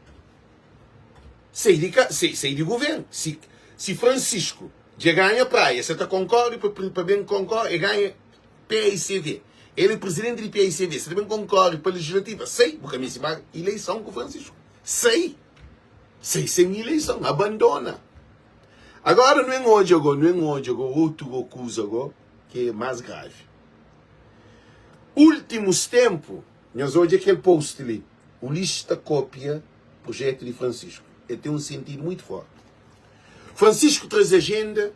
Sai di ka, sai, sai di governu. Si, si Francisco dja ganha Praia, sa ta konkordi pa, pa ben konkordi, e ganha PAICV. El é presidenti di PAICV, sa ta ben konkordi pa legislativa. Sai, bu ka meste ba ileison ku Francisco. Sai! Sai sen ileison, abandona. Agora nu en odja go, nu en odja go otu go kuza go ki é más gravi. Últimus ténpu, nhos odja kel post li, Ulisses ta kópia projetu di Francisco. El ten un sentidu muitu fórti. Francisco traze ajenda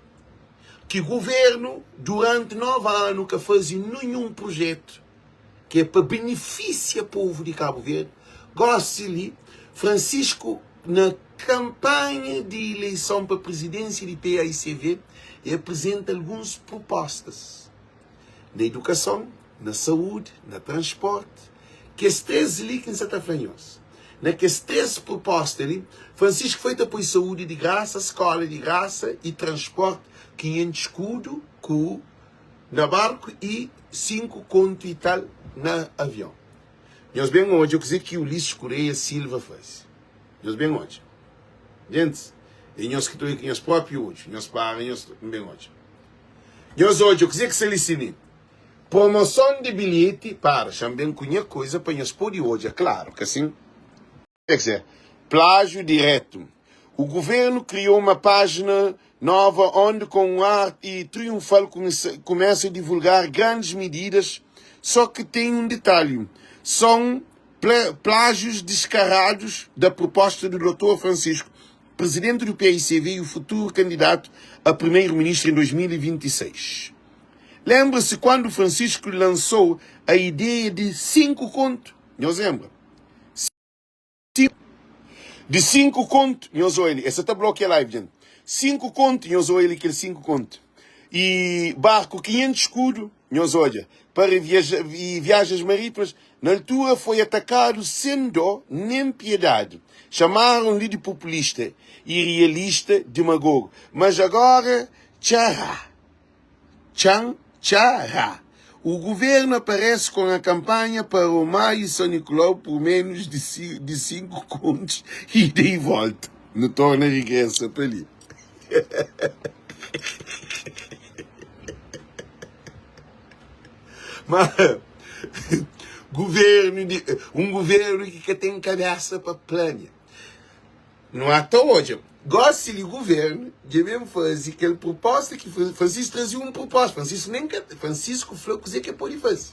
ki governu duranti 9 anu ka faze ninhun projetu ki é pa benefisia povu di Kabu Verdi. Gósi li, Francisco na kanpanha di ileison pa prizidénsia di paicv, e aprizenta alguns prupóstas na idukason, na saúdi, na transpórti. Kes 3 li ki N sa ta fla nhos. Na kes 3 prupósta li, Francisco foi ta poi saúdi di grasa, skóla di grasa y transpórti 500 skudu ku na barku y 5 kontu y tal na avion. Nhos ben odja kuzê ki Ulisses Correia Silva faze. Nhos ben odja. Gentis, é nhos ki ta odja ku nhos própi odju. Nhos para, nhos ben odja. Nhos odja kuzê ki sta li si mi. Promoson di bilheti, para, xa-m ben ku nha kuza pa nhos pode odja klaru, ka sin? Quer dizer, plágio direto. O governo criou uma página nova onde, com um ar e triunfal, começa a divulgar grandes medidas, só que tem um detalhe: são plágios descarados da proposta do Dr. Francisco, presidente do PICV e o futuro candidato a primeiro-ministro em 2026. Lembra-se quando Francisco lançou a ideia de cinco conto? Nhos lembra? Di 5 kontu, nhos oia li, es sa ta blokia live, djent. 5 kontu, nhos oia li kel 5 kontu. E barku 500 skudu, nhos odja, para viaja, e viagens marítimas, na altura foi atakadu sen dó nen piedadi. Chamaram-lhe de populista, irrealista, demagogo. Mas agora, txará. Tchan Tcha Ra. O governo aparece com a campanha para o Maio e São Nicolau por menos de, de 5 contos ida e volta. No torna regressa para ali. Mas governo de, um governo que tem cabeça para plania. Nu ata odja. Gosi li guvernu dja ben faze kel pruposta ki Francisco traze un pruposta. Francisco nen ka Francisco fla kuze ke pode faze.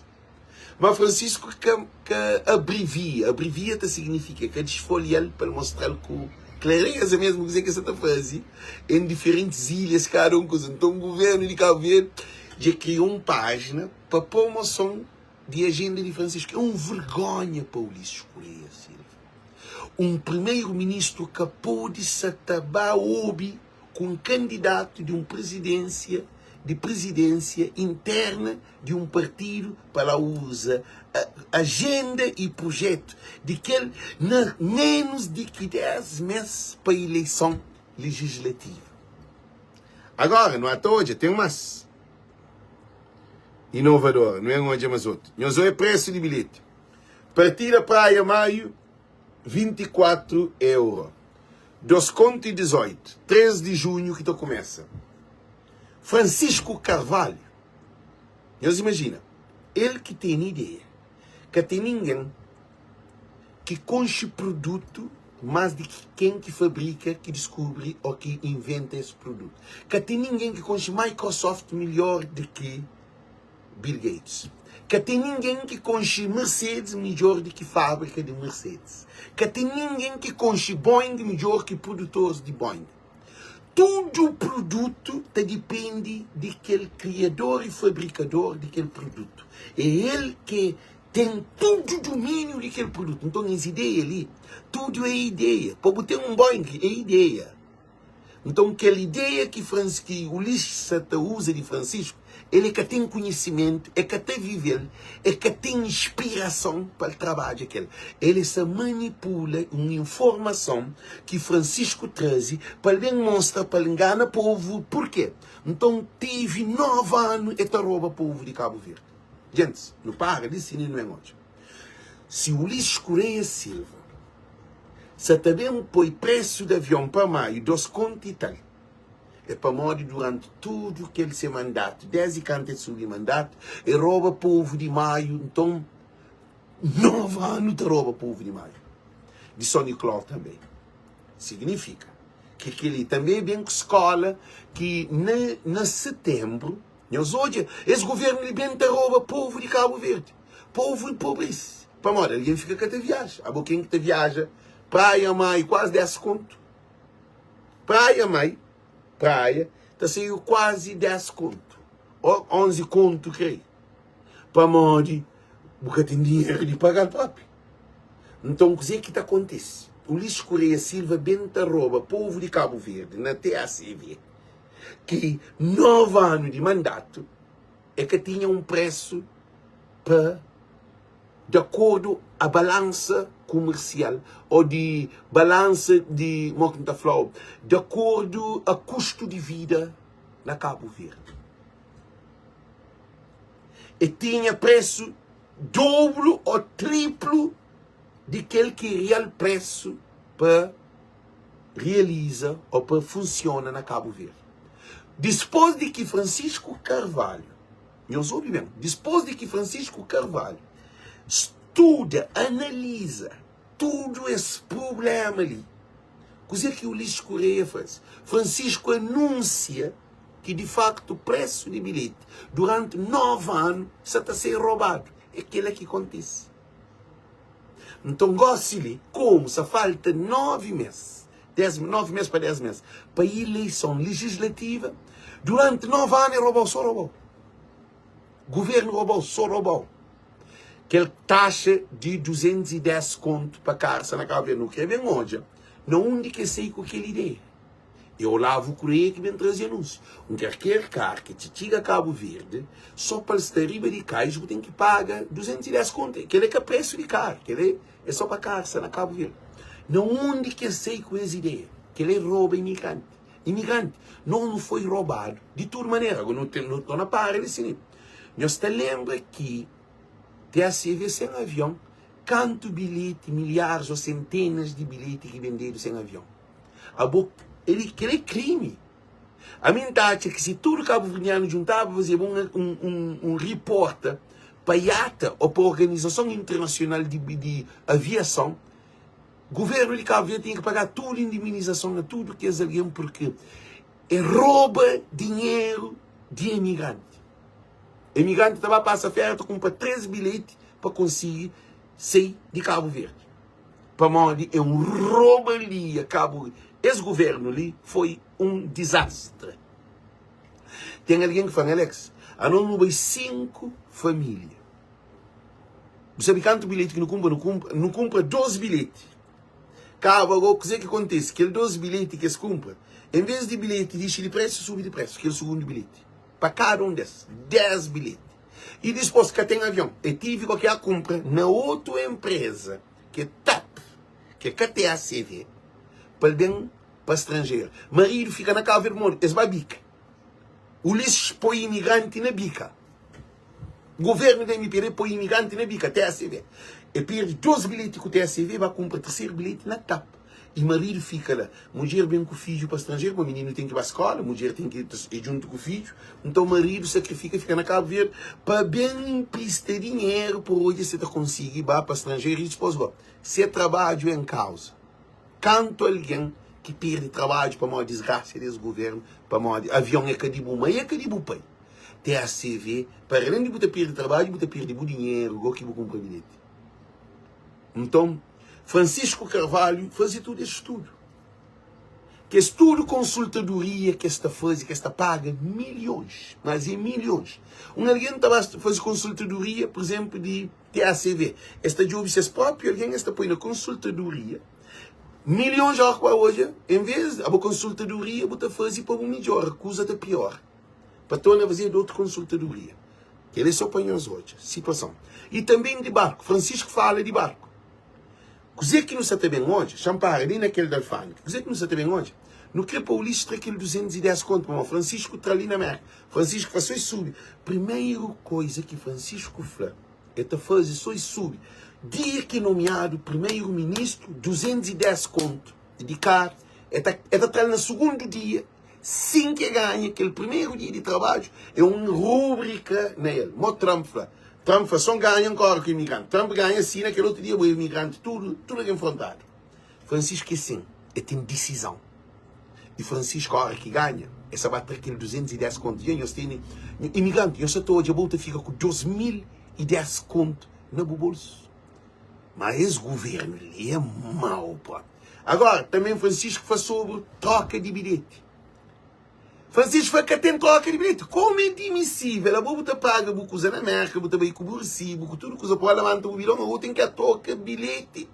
Ma Francisco ka ka abrivia. Abrivia ta signifika ka disfolia-l pa el mostra-l ku klareza mesmu kuze ke sa ta faze en diferentis ilhas kada un kuze. Nton guvernu di Kabu Verdi dja kria un pajina pa promoson di ajenda di Francisco. É un vergonha pa Ulisses Correia Silva. Un primeiro-ministru ka pode sa ta ba obi ku un kandidatu di un prezidensia di prezidensia interna di un partidu pa la uza ajenda y projetu di kel na menus di ki 10 mes pa ileison legislativa. Agora nu ata odja ten mas inovador, nu en odja mas otu. Nhos oia presu di bilheti. Partida Praia Maio 24 euro 2 kontu y 18 3 di junhu ki ta kumesa Francisco Carvalho Nhos imajina el ki tene ideia ka ten ningen ki konxe produtu mas di ki ken ki fabrika ki diskubri o ki inventa es produtu ka ten ningen ki konxe Microsoft melhor di ki Bill Gates. Ka ten ningen ki konxe Mercedes midjór di ki fábrika di Mercedes. Ka ten ningen ki konxe Boeing midjór ki produtoris di Boeing. Tudu produtu ta dipende di kel kriador i fabrikador di kel produtu. É el ki ten tudu dumíniu di kel produtu. Nton, es ideia li, tudu é ideia. Pa bu ten un Boeing, é ideia. Nton, kel ideia ki Ulisses sa ta uza di Francisco. El é ka ten konhisimentu, é ka ta vive-l, é ka ten inspirason pa el trabadja kel. El é sa manipula un informason ki Francisco traze pa el ben mostra, pa el ngana povu. Purkê? Nton, tevi 9 anu é ta roba povu di Kabu Verdi. Gentis, nu para li si nin nu ben odja. Si Ulisses Correia Silva sa ta ben poi presu di avion pa Maio 2 kontu i tal, É pamodi duranti tudu kel se mandatu, desdi kantu el subi mandatu, el roba povu di Maiu. Nton, novi anu ta roba povu di Maiu, di Son Nicolau tanbe. Signifika ki kel-li tanbe ben ku skola ki na, na setenbru, nhos odja, es guvernu li ben ta roba povu di Kabu Verdi, povu enpobrese. Pamodi algen fika ka ta viaja. Abo ken ki ta viaja Praia, Maiu, kuazi 10 kontu. Praia mai praia ta saiu kuazi 10 kontu o 11 kontu krei pamodi bu ka ten dinheru di pagal propi. Nton kuze ki ta kontise? Ulisses Correia Silva ben ta roba povu di Kabu Verdi na TACV ki 9 anu di mandatu e ka tinha un presu pa di akordu a balansa kumersial ô di balansa di, mo ki N ta fla-u, di akordu a kustu di vida na Kabu Verdi. E tinha presu dobru ô triplu di kel ki é real presu pa realiza ô pa funsiona na Kabu Verdi. Dispôs di ki Francisco Carvalho Nhos obi ben, dispôs di ki Francisco Carvalho studa, analiza tudu es prubléma li, kuzê ki Ulisses Correia faze? Francisco anúnsia ki di faktu présu di bilheti duranti 9 anu sa ta ser robadu. É kela ki kontise. Nton, gósi li, komu sa falta 9 mês, 10, 9 mês pa 10 mês, pa ileison legislativa, duranti 9 anu e robau, so robau. Guvernu robau, so robau. Kel taxa di 210 kontu pa karsa na Kabu Verdi, nu kre ben odja na undi ki es sai ku kel ideia. É Olavo Correia ki ben traze anúnsiu. Un kerker kar ki ti txiga Kabu Verdi, só pa el sta riba di kais, bu ten ki paga 210 kontu. Kel é ka presu di kar, kel é é só pa kar sta na Kabu Verdi. Na undi ki es sai ku es ideia? Kel é roba imigranti. Imigranti, nos nu foi robadu di tudu manera. Agora nu ten, nu torna para li si. Nhos ta lenbra ki TACV sen avion, kantu bilheti, milharis ô sentenas di bilheti ki bendedu sen avion? Abo, el, kel é krimi. Ami N ta atxa ki si tudu kabuverdianu djuntaba pa fazeba un, un, un, un riporta pa IATA ô pa Organizason Internasional di, di Aviason, guvernu di Kabu Verdi tinha ki paga tudu indemnizason a tudu kes algen purki e roba dinheru di emigranti. Emigranti ta ba pasa féria ta kunpra 3 bilheti pa konsigi sai di Kabu Verdi. Pamodi é um robalia cabo es governo li foi um desastre tem alguém ki fla Alex anos nu bai 5 família bu sabe kantu bilhete ki nu kumpra nu kumpra nu kumpra 2 bilhete kaba go kuze ki kontise kel 2 bilhete ki es kumpra em vez di bilhete dixi di presu subi di presu kel sugundu bilhete pa kada um des 10 bilhete I dispos ka ten avion. E tivi ko ki a kunpra na otu enpreza ki é tap, ki é ka TACV, pa el ben pa stranjeru. Maridu fika na Kabu Verdi modi? Es ba bika. Ulisses poi imigranti na bika. Guvernu di MPD poi imigranti na bika, TACV. E perdi 2 bilheti ku TACV, ba kunpra terseru bilheti na tap. I maridu fika la. Mudjer ben ku fidju pa stranjeru, ma mininu ten ki ba skola, mudjer ten ki e djuntu ku fidju. Nton maridu sakrifika fika na Kabu Verdi pa ben inprista dinheru pa odja si ta konsigi ba pa stranjeru i dispos ba. Se trabadju en kauza. Kantu algen ki pirdi trabadju pamodi disgrasia des guvernu, pamodi avion e ka di bu mai e ka di bu pai. TACV, para alén di bu ta pirdi trabadju, bu ta pirdi bu dinheru go ki bu kunpra bilheti. Nton, Francisco Carvalho faze tudu es studu. Kes tudu konsultadoria ki es ta faze, ki es ta paga milhons, mas é milhons. Un algen ta ba faze konsultadoria, pur izenplu, di TACV, es ta djobe ses própi algen, es ta poi na konsultadoria, milhons óras ki bu ba odja, en vês, abo konsultadoria bu ta faze pa bu midjora, kuza ta piora. Pa torna fazedu otu konsultadoria. Kel é so pa nhos odja situason. I tanbê di barku. Francisco fala di barku. Kuzê ki nu sa ta ben odja? Xa-m para li na kel di alfândega. Kuzê ki nu sa ta ben odja? Nu krê pa Ulisses tra kel 210 kontu, pamodi Francisco tra li na Mérka. Francisco fla so e subi. Primeru koiza ki Francisco fla, el ta faze so e subi. Dia ki nomiadu primeru ministru, 210 kontu di kar, el ta, el ta tra-l na sugundu dia. Sin ki e ganha kel primeru dia di trabadju é un rubrika na el. Mo Trump fla. Trump fla so ganha N kore ku imigranti. Trump ganha si na kel otu dia bo imigranti tudu tudu algen frontadu. Francisco é sin, e ten disizon. I Francisco ora ki ganha e sa ba tra kel 210 kontu. Dja nhos tene imigranti nhos sa ta odja bo ta fika ku 2010 kontu na bu bolsu. Ma es governo li é mau propi. Agora, também Francisco fla sobre troca de bilhete. Francisco fla ka tem troca de bilhete. Como é admissível? Abo bu ta paga bu kuza na Merca, bu ta bai ku bu recibo, ku tudo kuza, pode labanta bu bidon, abo tem que troca bilhete.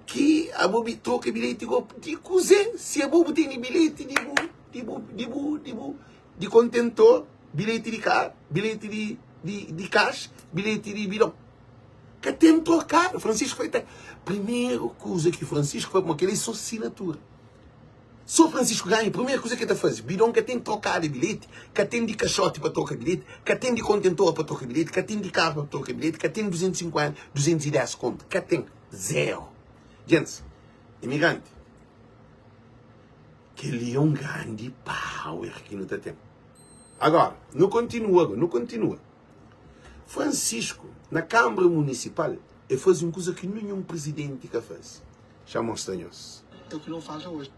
Que abo bi troca bilhete go de kuze? Se abo bu tem bilhete de bu de bu de bu de bu de contentor, bilhete de carro, bilhete de de, de caixa, bilhete de bidon. Ka ten trokadu. Francisco foi ta. Primeru kuza ki Francisco foi, pamodi kel-li é sô sinatura. Sô Francisco ganha, primeru kuza ki el ta faze, bidon ka ten trokadu bilheti, ka ten di kaxoti pa troka bilheti, ka ten di kontentor pa troka bilheti, ka ten di karu pa troka bilheti, ka ten 250, 210 kontu, ka ten. Zeru. Gentis, imigranti, kel-li é un grandi power ki nu ta ten. Agora, nu kontinua, nu kontinua. Francisco, na Kanbra Munisipal, e faze un kuza ki ninhun prizidenti ka faze. Xa mostra nhos. É o que não falta hoje.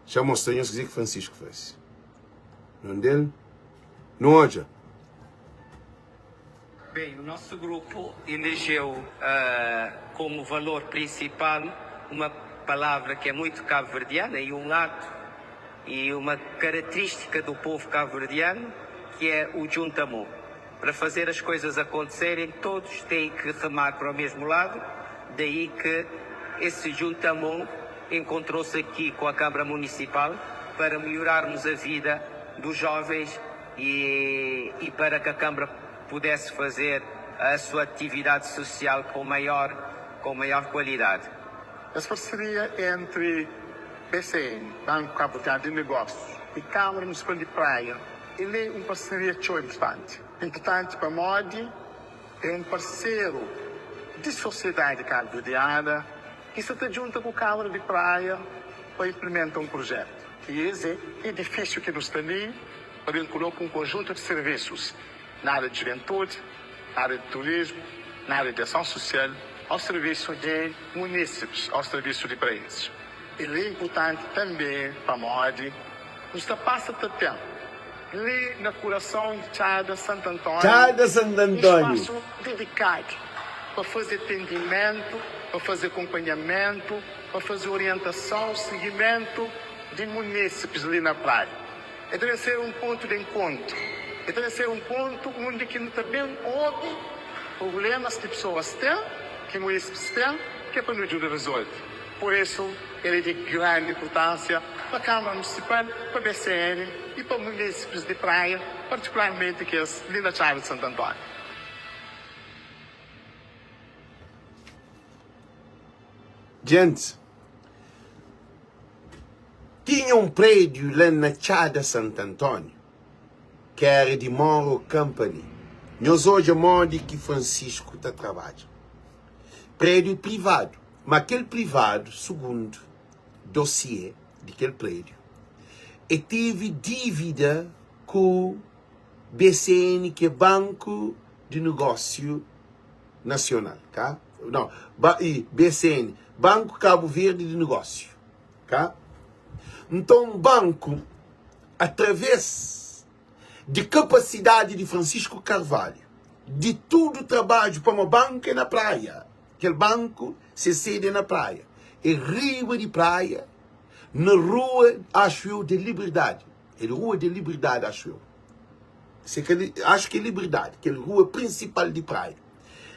Xa mostra nhos kuze ki Francisco faze. Nonde el? Nu odja. Bem, o nosso grupo elegeu como valor principal uma palavra que é muito cabo-verdiana e um ato e uma característica do povo cabo-verdiano, que é o djuntamô. Para fazer as coisas acontecerem, todos têm que remar para o mesmo lado, daí que esse djuntamô encontrou-se aqui com a Câmara Municipal para melhorarmos a vida dos jovens e, e para que a Câmara pudesse fazer a sua atividade social com maior, com maior qualidade. Es parseria entri BCN, Banku Kabuverdianu di Negósius, i Kámara Munisipal di Praia, el é un parseria txeu inpurtanti. Inpurtanti pamodi é un parseru di sosiedadi kabuverdiana ki sta ta djunta ku Kámara di Praia pa inplimenta un prujétu. I es é idifísiu ki nu sta li pa ben koloka un konjuntu di sirvisus na ária di juventudi, na ária di turismu, na ária di ason susial, ao sirvisu di munísipis, ao sirvisu di praensis. El é inpurtanti tanbê pamodi nu sta pasa ta ten li na kurason di Txada Santu Antóniu Txada Santu un Antóniu. spasu dedikadu pa faze atendimentu, pa faze akonpanhamentu, pa faze orientason, sigimentu di munísipis li na Praia. El ta ben ser un pontu di enkontru. El ta ben ser un pontu undi ki nu ta ben obi prublémas ki pesoas ten, ki munísipis ten, ki é pa nu djuda rezolve. Pur isu, el é di grandi inpurtánsia pa Kâmara Munisipal, pa BCN i pa munísipis di Praia, partikularmenti kes li na Txada di Santu Antóniu. Gentis, tinha un prédiu la na Txada Santu Antóniu, ki éra di Morro Company. Nhos odja modi ki Francisco ta trabadja. Prédiu é privadu, má kel privadu, sugundu dosiê di kel prédiu, e tevi dívida ku BCN, ki é Banku di Negósiu Nasional, ka? Não, ba, e BCN, Banku Kabu Verdi di Negósiu, ka? Nton, banku, através di kapasidadi di Francisco Carvalho, di tudu trabadju, pamo banku é na praia, kel banku se sede é na praia, é riba di praia, na rua, axu eu, da Liberdade, é rua da Liberdade, axu eu, se ka, axu ki é Liberdade, kel rua prinsipal di praia,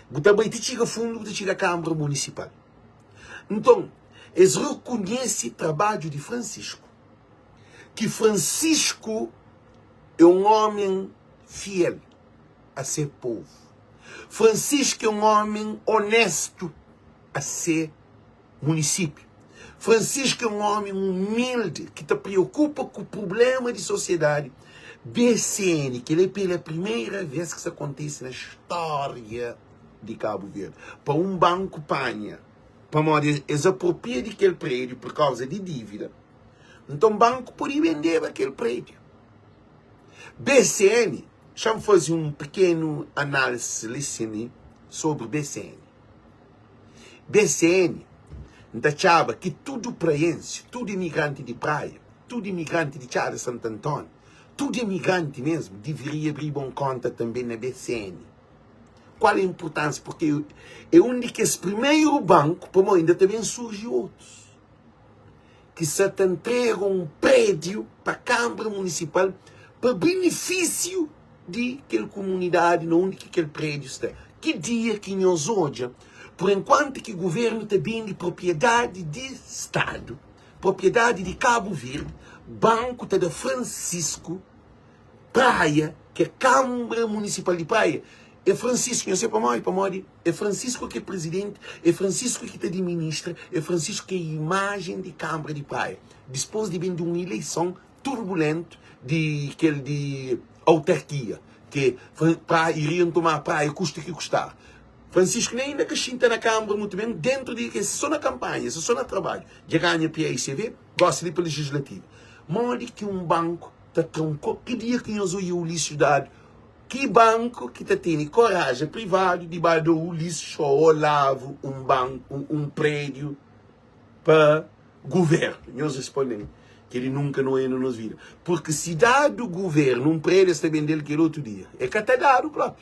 bu ta bai ti txiga fundu, bu ta txiga Kâmara Munisipal. Nton, es rekonhese trabadju di Francisco, ki Francisco. é un ómi fiel a se povu. Francisco é un ómi onéstu a se munisípiu. Francisco é un ómi umildi ki ta preokupa ku prubléma di sosiedadi. BCN, kel-li é pela primeira vez ki sta kontise na stória di Kabu Verdi, pa un banku panha, pamodi es apropria di kel prédiu pur kauza di dívida, nton banku pode bendeba kel prédiu. BCN, xa-m faze un pikenu análise li sin li sobri BCN. BCN, N ta atxaba ki tudu praiensi, tudu imigranti di Praia, tudu imigranti di Txada Santantoni, tudu imigranti mesmu diviria abriba un konta tanbe na BCN. Kual é inpurtansia? Purki é un di kes primeru banku, pamodi inda ta ben surji otus, ki sa ta ntrega un prédiu pa Kanbra Munisipal pa benefisiu di kel kumunidadi na undi ki kel prédiu sta. Ki dia ki nhos odja, pur enkuantu ki guvernu ta bende propriedadi di Stadu, propriedadi di Kabu Verdi, banku ta da Francisco Praia, ki é Kanbra Munisipal di Praia, é Francisco, nhos sabe pamodi? Pamodi é Francisco ki é prizidenti, é Francisco ki ta adiministra, é Francisco ki é imajen di Kanbra di Praia. Dispôs di ben di un ileison turbulentu di kel di autarkia, ki Praia, iriam tomar Praia kusta ki kustar. Francisco nem inda ka xinta na Kanbra mutu ben, dentru di, é sô na kanpanha, é sô na trabadju, dja ganha PAICV, gosi li pa Legislativu. Modi ki un banku ta tra un ko ki dia ki nhos oia Ulisses dadu ki banku ki ta tene koraja privadu di ba da Ulisses o Olavo un banku un prediu pa guvernu nhos responden keli nunka no oia na nos vida porque si dadu guvernu un prediu es ta bendel kel otu dia e ka ta dadu propi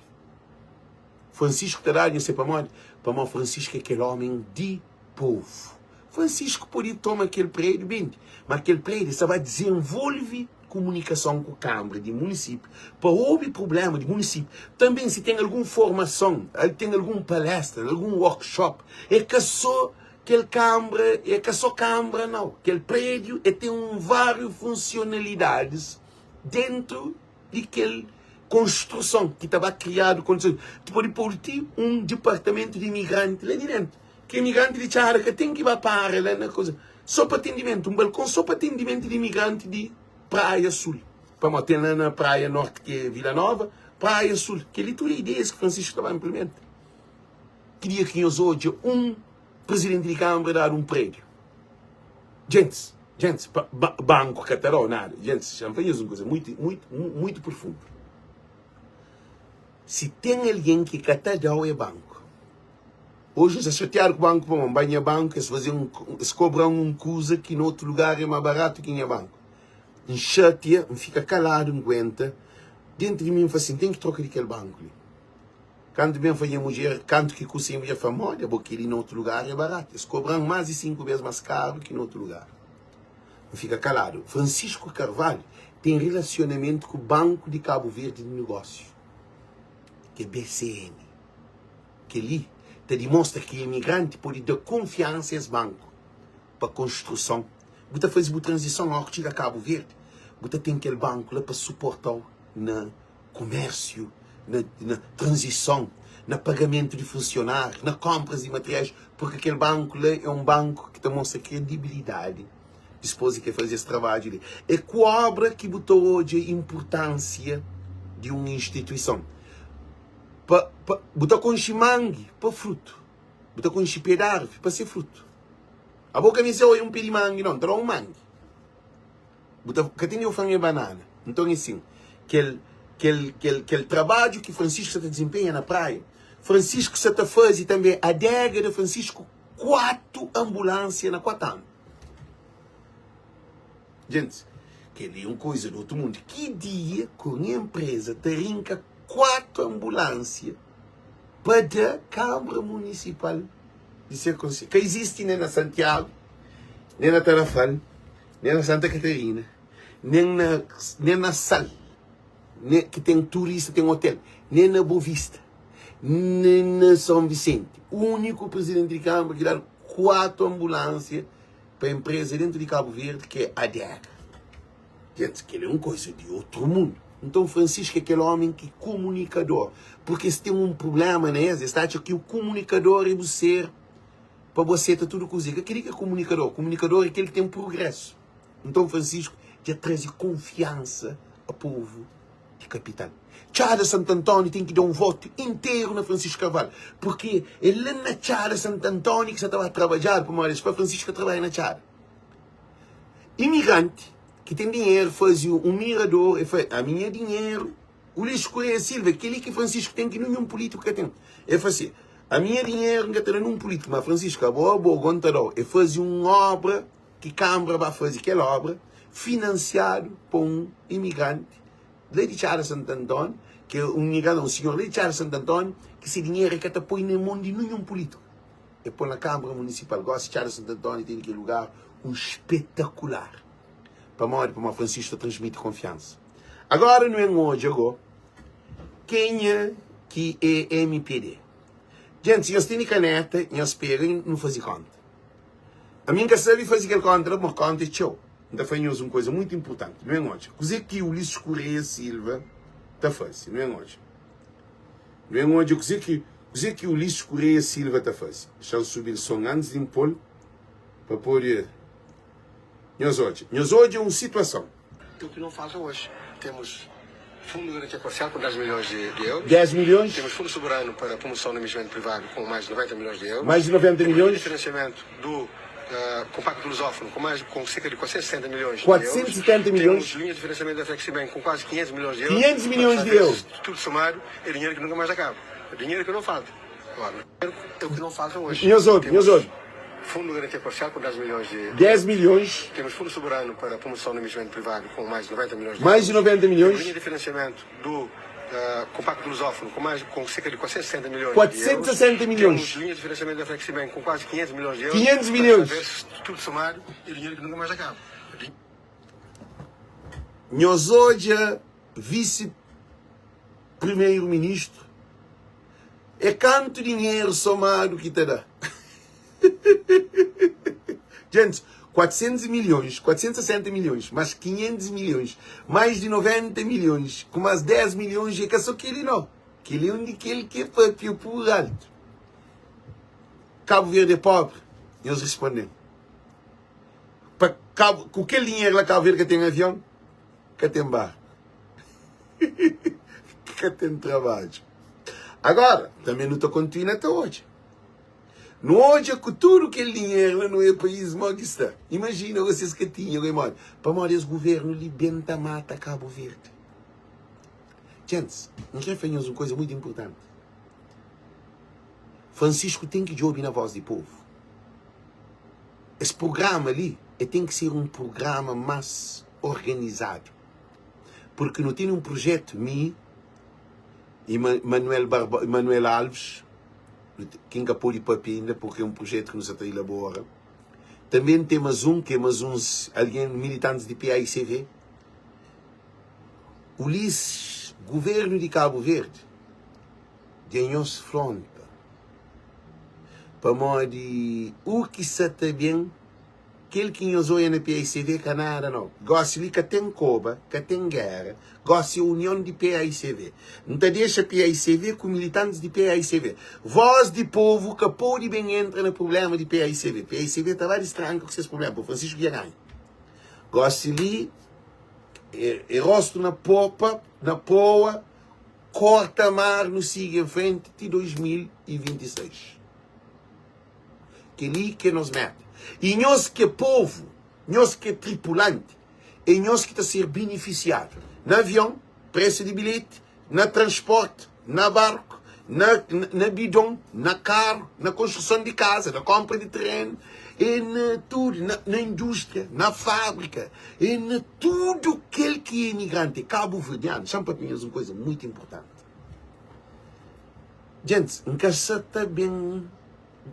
Francisco ta dadu nhos se pamodi pamodi Francisco é kel omen di povu Francisco pode toma kel prédiu bende, ma kel prédiu sa ba dizenvolve kumunikason ku kanbra di munisípiu pa obi prubléma di munisípiu. Tanben si ten algun formason, al ten algun palestra, algun workshop, é ka sô kel kanbra, é ka sô kanbra nau. Kel prédiu é ten un váriu funsionalidadis dentu di kel konstruson ki ta ba kriadu kondisons. Tu pode podu ti un dipartamentu di imigranti la di dentu. Ki imigranti di txada ka ten ki ba para la na koza. So pa atendimentu, un balkon so pa atendimentu di imigranti di Praia Sul. Pamodi ten la na Praia Norti ki é Vila Nova, Praia Sul. Kel-li tudu é ideias ki Francisco ta ba inplimenta. Ki dia ki nhos odja un prizidenti di kanbra dadu un prédiu? Djentis, djentis, pa, ba, banku ka ta da-u nada. Djentis, xa-m fla nhos un kuza muitu, muitu, muitu profundu. Si ten algen ki ka ta da-u é banku. Oji N sta xatiadu ku banku pamodi N bai nha banku es faze un es kobra-m un kuza ki na otu lugar é más baratu ki nha banku. N xatia, N fika kaladu, N guenta. Dentu di mi N fla sin, N ten ki troka di kel banku li. Kantu ben fla nha mudjer, kantu ki kusa nha mudjer fla, modi abo kel-li na otu lugar é baratu. Es kobra-m más di 5 bês más karu ki na otu lugar. N fika kaladu. Francisco Carvalho ten rilasionamentu ku Banku di Kabu Verdi di Negósiu, ki é BCN. Kel-li ta dimostra ki imigranti pode da kunfiansa es banku pa konstruson. Bu ta faze bu tranzison óras ki txiga Kabu Verdi, bu ta ten kel banku la pa suporta-u na kumérsiu, na na tranzison, na pagamentu di funsionáriu, na kónpras di materiais, purki kel banku la é un banku ki ta mostra kredibilidadi dispôs di ke faze es trabadju li. É ku óbra ki bu ta odja inpurtánsia di un instituison. Pa, pa, bu ta konxe mangi pa frutu. Bu ta konxe pé di arvi pa se frutu. Abo ka meste oia un pé di mangi, não. Ta da un mangi. Bu ta, ka ten fla é banana. Nton é sin, kel, kel, kel, kel trabadju ki Francisco sa ta dizenpenha na Praia, Francisco sa ta faze tanbe adega da Francisco 4 ambulânsia na 4 anu. Gentis, kel-li é un koiza di otu mundu. Ki dia ku un enpreza ta rinka 4 anbulánsia pa da Kanbra Munisipal di se konselhu? Ka izisti nen na Santiagu, nen na Tarafal, nen na Santa Katarina, nen na nen na Sal, nen ki ten turista, ten otel, nen na Bovista, nen na Son Visenti. Úniku prizidenti di Kanbra ki dadu 4 anbulánsia pa empresa dentu di Cabo Verde ki é Adega. Gentis, kel é un koisa di otru mundu. Nton Francisco é kel ómi ki kumunikador. Purki es ten un prubléma na es, es ta atxa ki u kumunikador é bu ser pa bu aseta tudu kuza. É ka kel-li ki é kumunikador. Kumunikador é kel ki ten prugrésu. Nton Francisco dja traze kunfiansa a povu di kapital. Txada Santu Antóniu ten ki da un votu interu na Francisco Carvalho, purki é la na Txada Santu Antóniu ki sa ta ba trabadjadu, pamodi es fla Francisco ka trabadja na Txada. Imigranti ki ten dinheru faze un mirador, el fla, ami nha dinheru, Ulisses Correia Silva, kel-li ki Francisco ten ki ninhun pulítiku ka ten. El fla si, ami nha dinheru N ka ta da nun pulítiku, ma Francisco, abo, abo, go N ta da-u. El faze un obra ki Kanbra ba faze kel obra, finansiadu pa un imigranti la di Txada Santu Antóniu, ki é un imigranti, un sinhor la di Txada Santu Antóniu, ki se dinheru el ka ta poi na mon di ninhun pulítiku. El poi na Kanbra Munisipal. Gosi Txada Santu Antóniu tene kel lugar un spetakular. Pamodi? Pamodi Francisco ta transmiti konfiansa. Agora nu en odja go kenha ki é MPD. Gente, si nhos tene kaneta, nhos pega i nu faze konta. Ami N ka sabe faze kel konta la, pamodi konta é txeu. N ta fla nhos un kuza muitu inpurtanti. Nu en odja kuze ki Ulisses Correia Silva ta faze. Nu en odja. Nu en odja kuze ki kuze ki Ulisses Correia Silva ta faze. Xa-m subi-l son antis di N pô-l pa pode. Nhos odja. Nhos odja un situason. É o que não falta hoje. Temos Fundo de Garantia Parcial com 10 milhões de, de euros. 10 milhões. Temos Fundo Soberano para a Promoção do Investimento Privado com mais de 90 milhões de euros. Mais de 90 Temos milhões. financiamento do uh, Compacto Lusófono com, mais, com cerca de 470 milhões 470 de euros. milhões. Temos linhas de financiamento da Flexibank com quase 500 milhões de euros. 500 milhões de euros. Tudo somado é dinheiro que nunca mais acaba. É dinheiro que não falta. Agora, é o que não falta hoje. Nhos obi, nhos obi. Fundo de Garantia Parcial com 10 milhões de 10 milhões. Temos Fundo Soberano para a Promoção do Investimento Privado com mais de 90 milhões de Mais de 90 milhões. Temos linha de financiamento do uh, Compacto Lusófono com, mais, com cerca de 460 milhões 460 de euros. milhões. Temos linha de financiamento da Flexibank com quase 500 milhões de euros. 500 milhões. Tudo somado é dinheiro que nunca mais acaba. Nhos odja vice primeiro ministro É kantu dinheru somadu ki ta da? Gentis, 400 milhões, 460 milhões, mais 500 milhões, mais di 90 milhões, ku mais 10 milhões, é ka so keli no. Keli é un di kel ki é papia pur altu. Kabu Verdi é pobri? Nhos responde-m. Pa Kabu, ku kel dinheru la Kabu Verdi ka ten avion? Ka ten barku. Ka ten trabadju. Agora, tanbe nu ta kontinua ta odja. Nu odja ku tudu kel dinheru la nu e país mo ki sta. Imajina go si es ka tinha go e modi. Pamodi es guvernu li ben ta mata Kabu Verdi. Djentis, N kre fla nhos un kuza muitu inpurtanti. Francisco ten ki djobi na vos di povu. Es prugrama li e ten ki ser un prugrama mas organizadu. Purki nu tene un prujetu, mi i Manuel Barbo, Manuel Alves, ki N ka pode papia inda purki é un prujetu ki nu sa ta ilabora. Tanbe N ten mas un, ki é mas uns algen militantis di PAICV. Ulisses, Guvernu di Kabu Verdi dja nhos fronta pamodi u ki sa ta ben Kel ki nhos oia na PAICV ka nada nau. Gosi li ka ten koba, ka ten gera. Gosi é union di PAICV. N ta dexa PAICV ku militantis di PAICV. Voz di povu ka pode ben entra na prublema di PAICV. PAICV ta ba distranka ku ses prublema. Pa Francisco dja ganha. Gosi li é rostu na popa, na poa, korta mar nu sigi en frenti ti 2026. Kel-li ki é nos méta. I nhos ki é povu, nhos ki é tripulanti, é nhos ki ta ser benefisiadu na avion, présu di bilheti, na transpórti, na barku, na, na bidon, na karu, na konstruson di kaza, na kónpra di terenu, é na tudu, na, na indústria, na fábrika, é na tudu kel ki é imigranti, é kabuverdianu. Xa-m papia nhos un kuza mutu inpurtanti. Gentis, N ka sa ta ben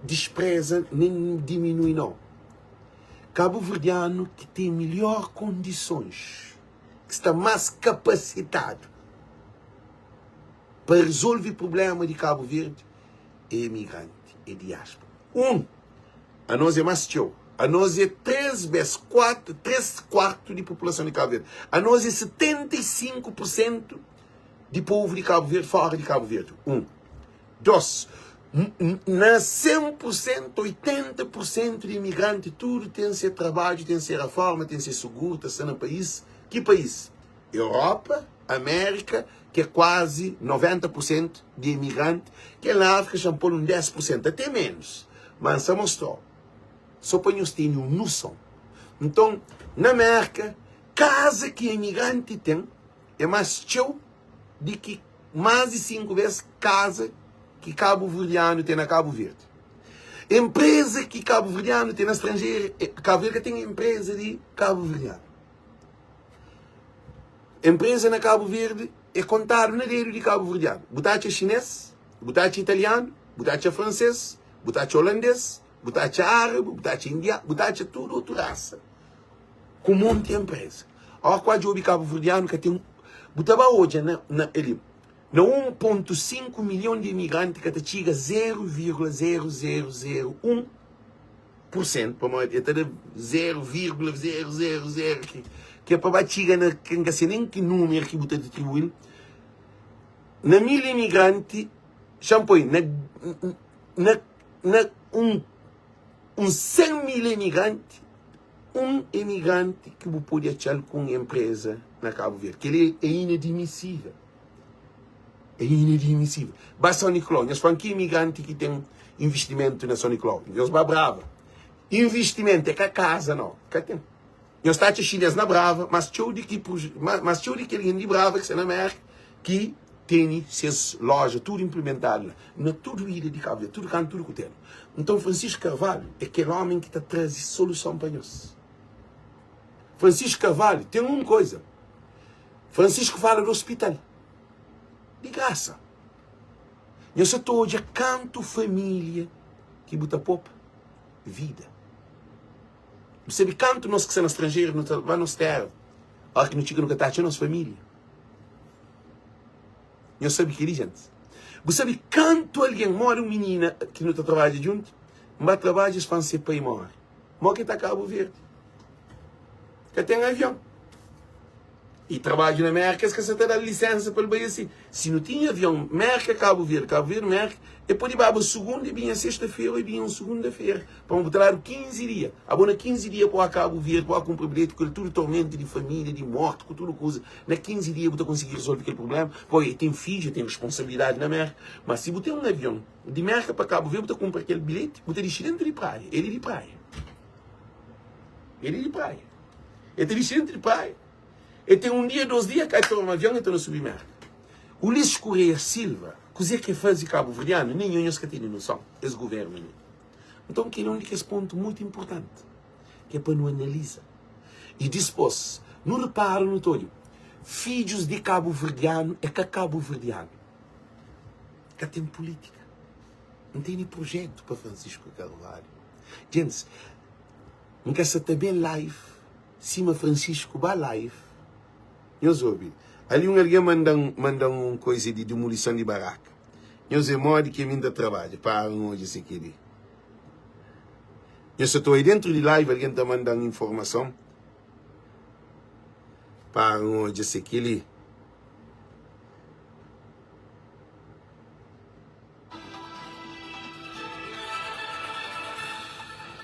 dispreza nen diminui nau. Kabuverdianu ki ten milhor kondisons, ki sta más kapasitadu pa rezolve prublema di Kabu Verdi é imigranti, é diáspora. 1, anos é más txeu. Anos é 3 bes 4, 3 kuartu di populason di Kabu Verdi. Anos é 75 pur sentu di povu di Kabu Verdi fora di Kabu Verdi. 1. 2, na 100 pur sentu, 80 pur sentu di imigranti tudu ten se trabadju, ten se raforma, ten se suguru, ta sta na país. Ki país? Europa, Amérika, ki é kuazi 90 pur sentu di imigranti, kel na Áfrika xa-m pô-l un 10 pur sentu, até ménus. Ma N sta mostra-u sô pa nhos tene un nuson. Nton, na Mérka, kaza ki imigranti ten é más txeu di ki más di 5 bês kaza ki kabuverdianu ten na Kabu Verdi. Enpreza ki kabuverdianu ten na stranjeru, Kabu Verdi ka ten enpreza di kabuverdianu. Enpreza na Kabu Verdi é kontadu na dedu di kabuverdianu. Bu ta atxa xinês, bu ta atxa italianu, bu ta atxa fransês, bu ta atxa olandês, bu ta atxa árabi, bu ta atxa indianu, bu ta atxa tudu otu rasa ku monti enpreza. Ó ku djobe kabuverdianu ka ten, bu ta ba odja na na ali na 1.5 milhon di imigranti ka ta txiga 0,0001 pursentu, pamodi el ta da 0,000 ki ki é pa ba txiga na ki N ka se nen ki númeru ki bu ta distribuí-l na 1000 imigranti, xa-m poi na na na un un 100 mil imigranti, un imigranti ki bu pode atxa-l ku un enpreza na Kabu Verdi. Kel-li é inadmisível. É inadmisível. Ba São Nicolau, nhos fla-m ki imigranti ki ten investimentu na São Nicolau? Nhos ba Brava. Investimentu é ka kaza, nau. Ka ten. Nhos ta atxa xinês na Brava, mas txeu di ki mas txeu di kel algen di Brava ki sta na Mérka ki tene ses loja tudu inplimentadu la, na tudu ilha di Kabu Verdi, tudu kantu, tudu kutelu. Nton, Francisco Carvalho é kel ómi ki ta traze soluson pa nhos. Francisco Carvalho ten un koza. Francisco fala di ospital di grasa. Nhos sa ta odja kantu família ki bu ta popa vida. Bu sabe kantu nos ki sta na stranjeru nu ta ba nos téra, óra ki nu txiga nu ka ta atxa nos família. Nhos sabe kel-li, gentis? Bu sabe kantu algen móre? Un minina ki nu ta trabadja djuntu, N ba trabadja, es fla-m se pai móre. Mó ki ta Kabu Verdi? Ka ten avion. I trabadju na Mérka, es ka sa ta da-l lisénsa pa el bai asi. Si nu tinha avion Mérka, Kabu Verdi, Kabu Verdi, Mérka, el pode baba sugunda, e binha sexta-fera ô e binha un sugunda-fera. Pamodi bu ta dadu 15 dia. Abo na 15 dia pa oa Kabu Verdi, pa oa kunpra bilheti, ku kel tudu tormentu di família, di morti, ku tudu kuza, na 15 dia bu ta konsigi rezolve kel prubléma. Poi, el ten fidju, el ten responsabilidadi na Mérka. Má si bu ten un avion di Mérka pa Kabu Verdi, bu ta kunpra kel bilheti, bu ta dixi déntu di praia. El é di praia. El é di praia. El ta dixi déntu di praia. El ten un dia, dos dia, kai toma avion, el torna subi Mérka. Ulisses Correia Silva, kuzê ki el faze kabuverdianu, ninhun nhos ka tene noson, es guvérnu li. Nton, kel é un di kes pontu mutu inportanti ki é pa nu analiza. I dispôs, nu repara, nu ta odja, fidjus di kabuverdianu é ka kabuverdianu. Ka ten pulítika. N tene prujétu pa Francisco Carvalho. Gentis, N ka sa ta ben live sima Francisco ba live. Nhos obi, ali un algen manda-m manda-m un koiza di demolison di baraka. Nhos vê modi ki ami N ta trabadja. Para N odja si kel-li. Nhos sa ta oi dentru di live algen ta manda-m informason. Para N odja si kel-li.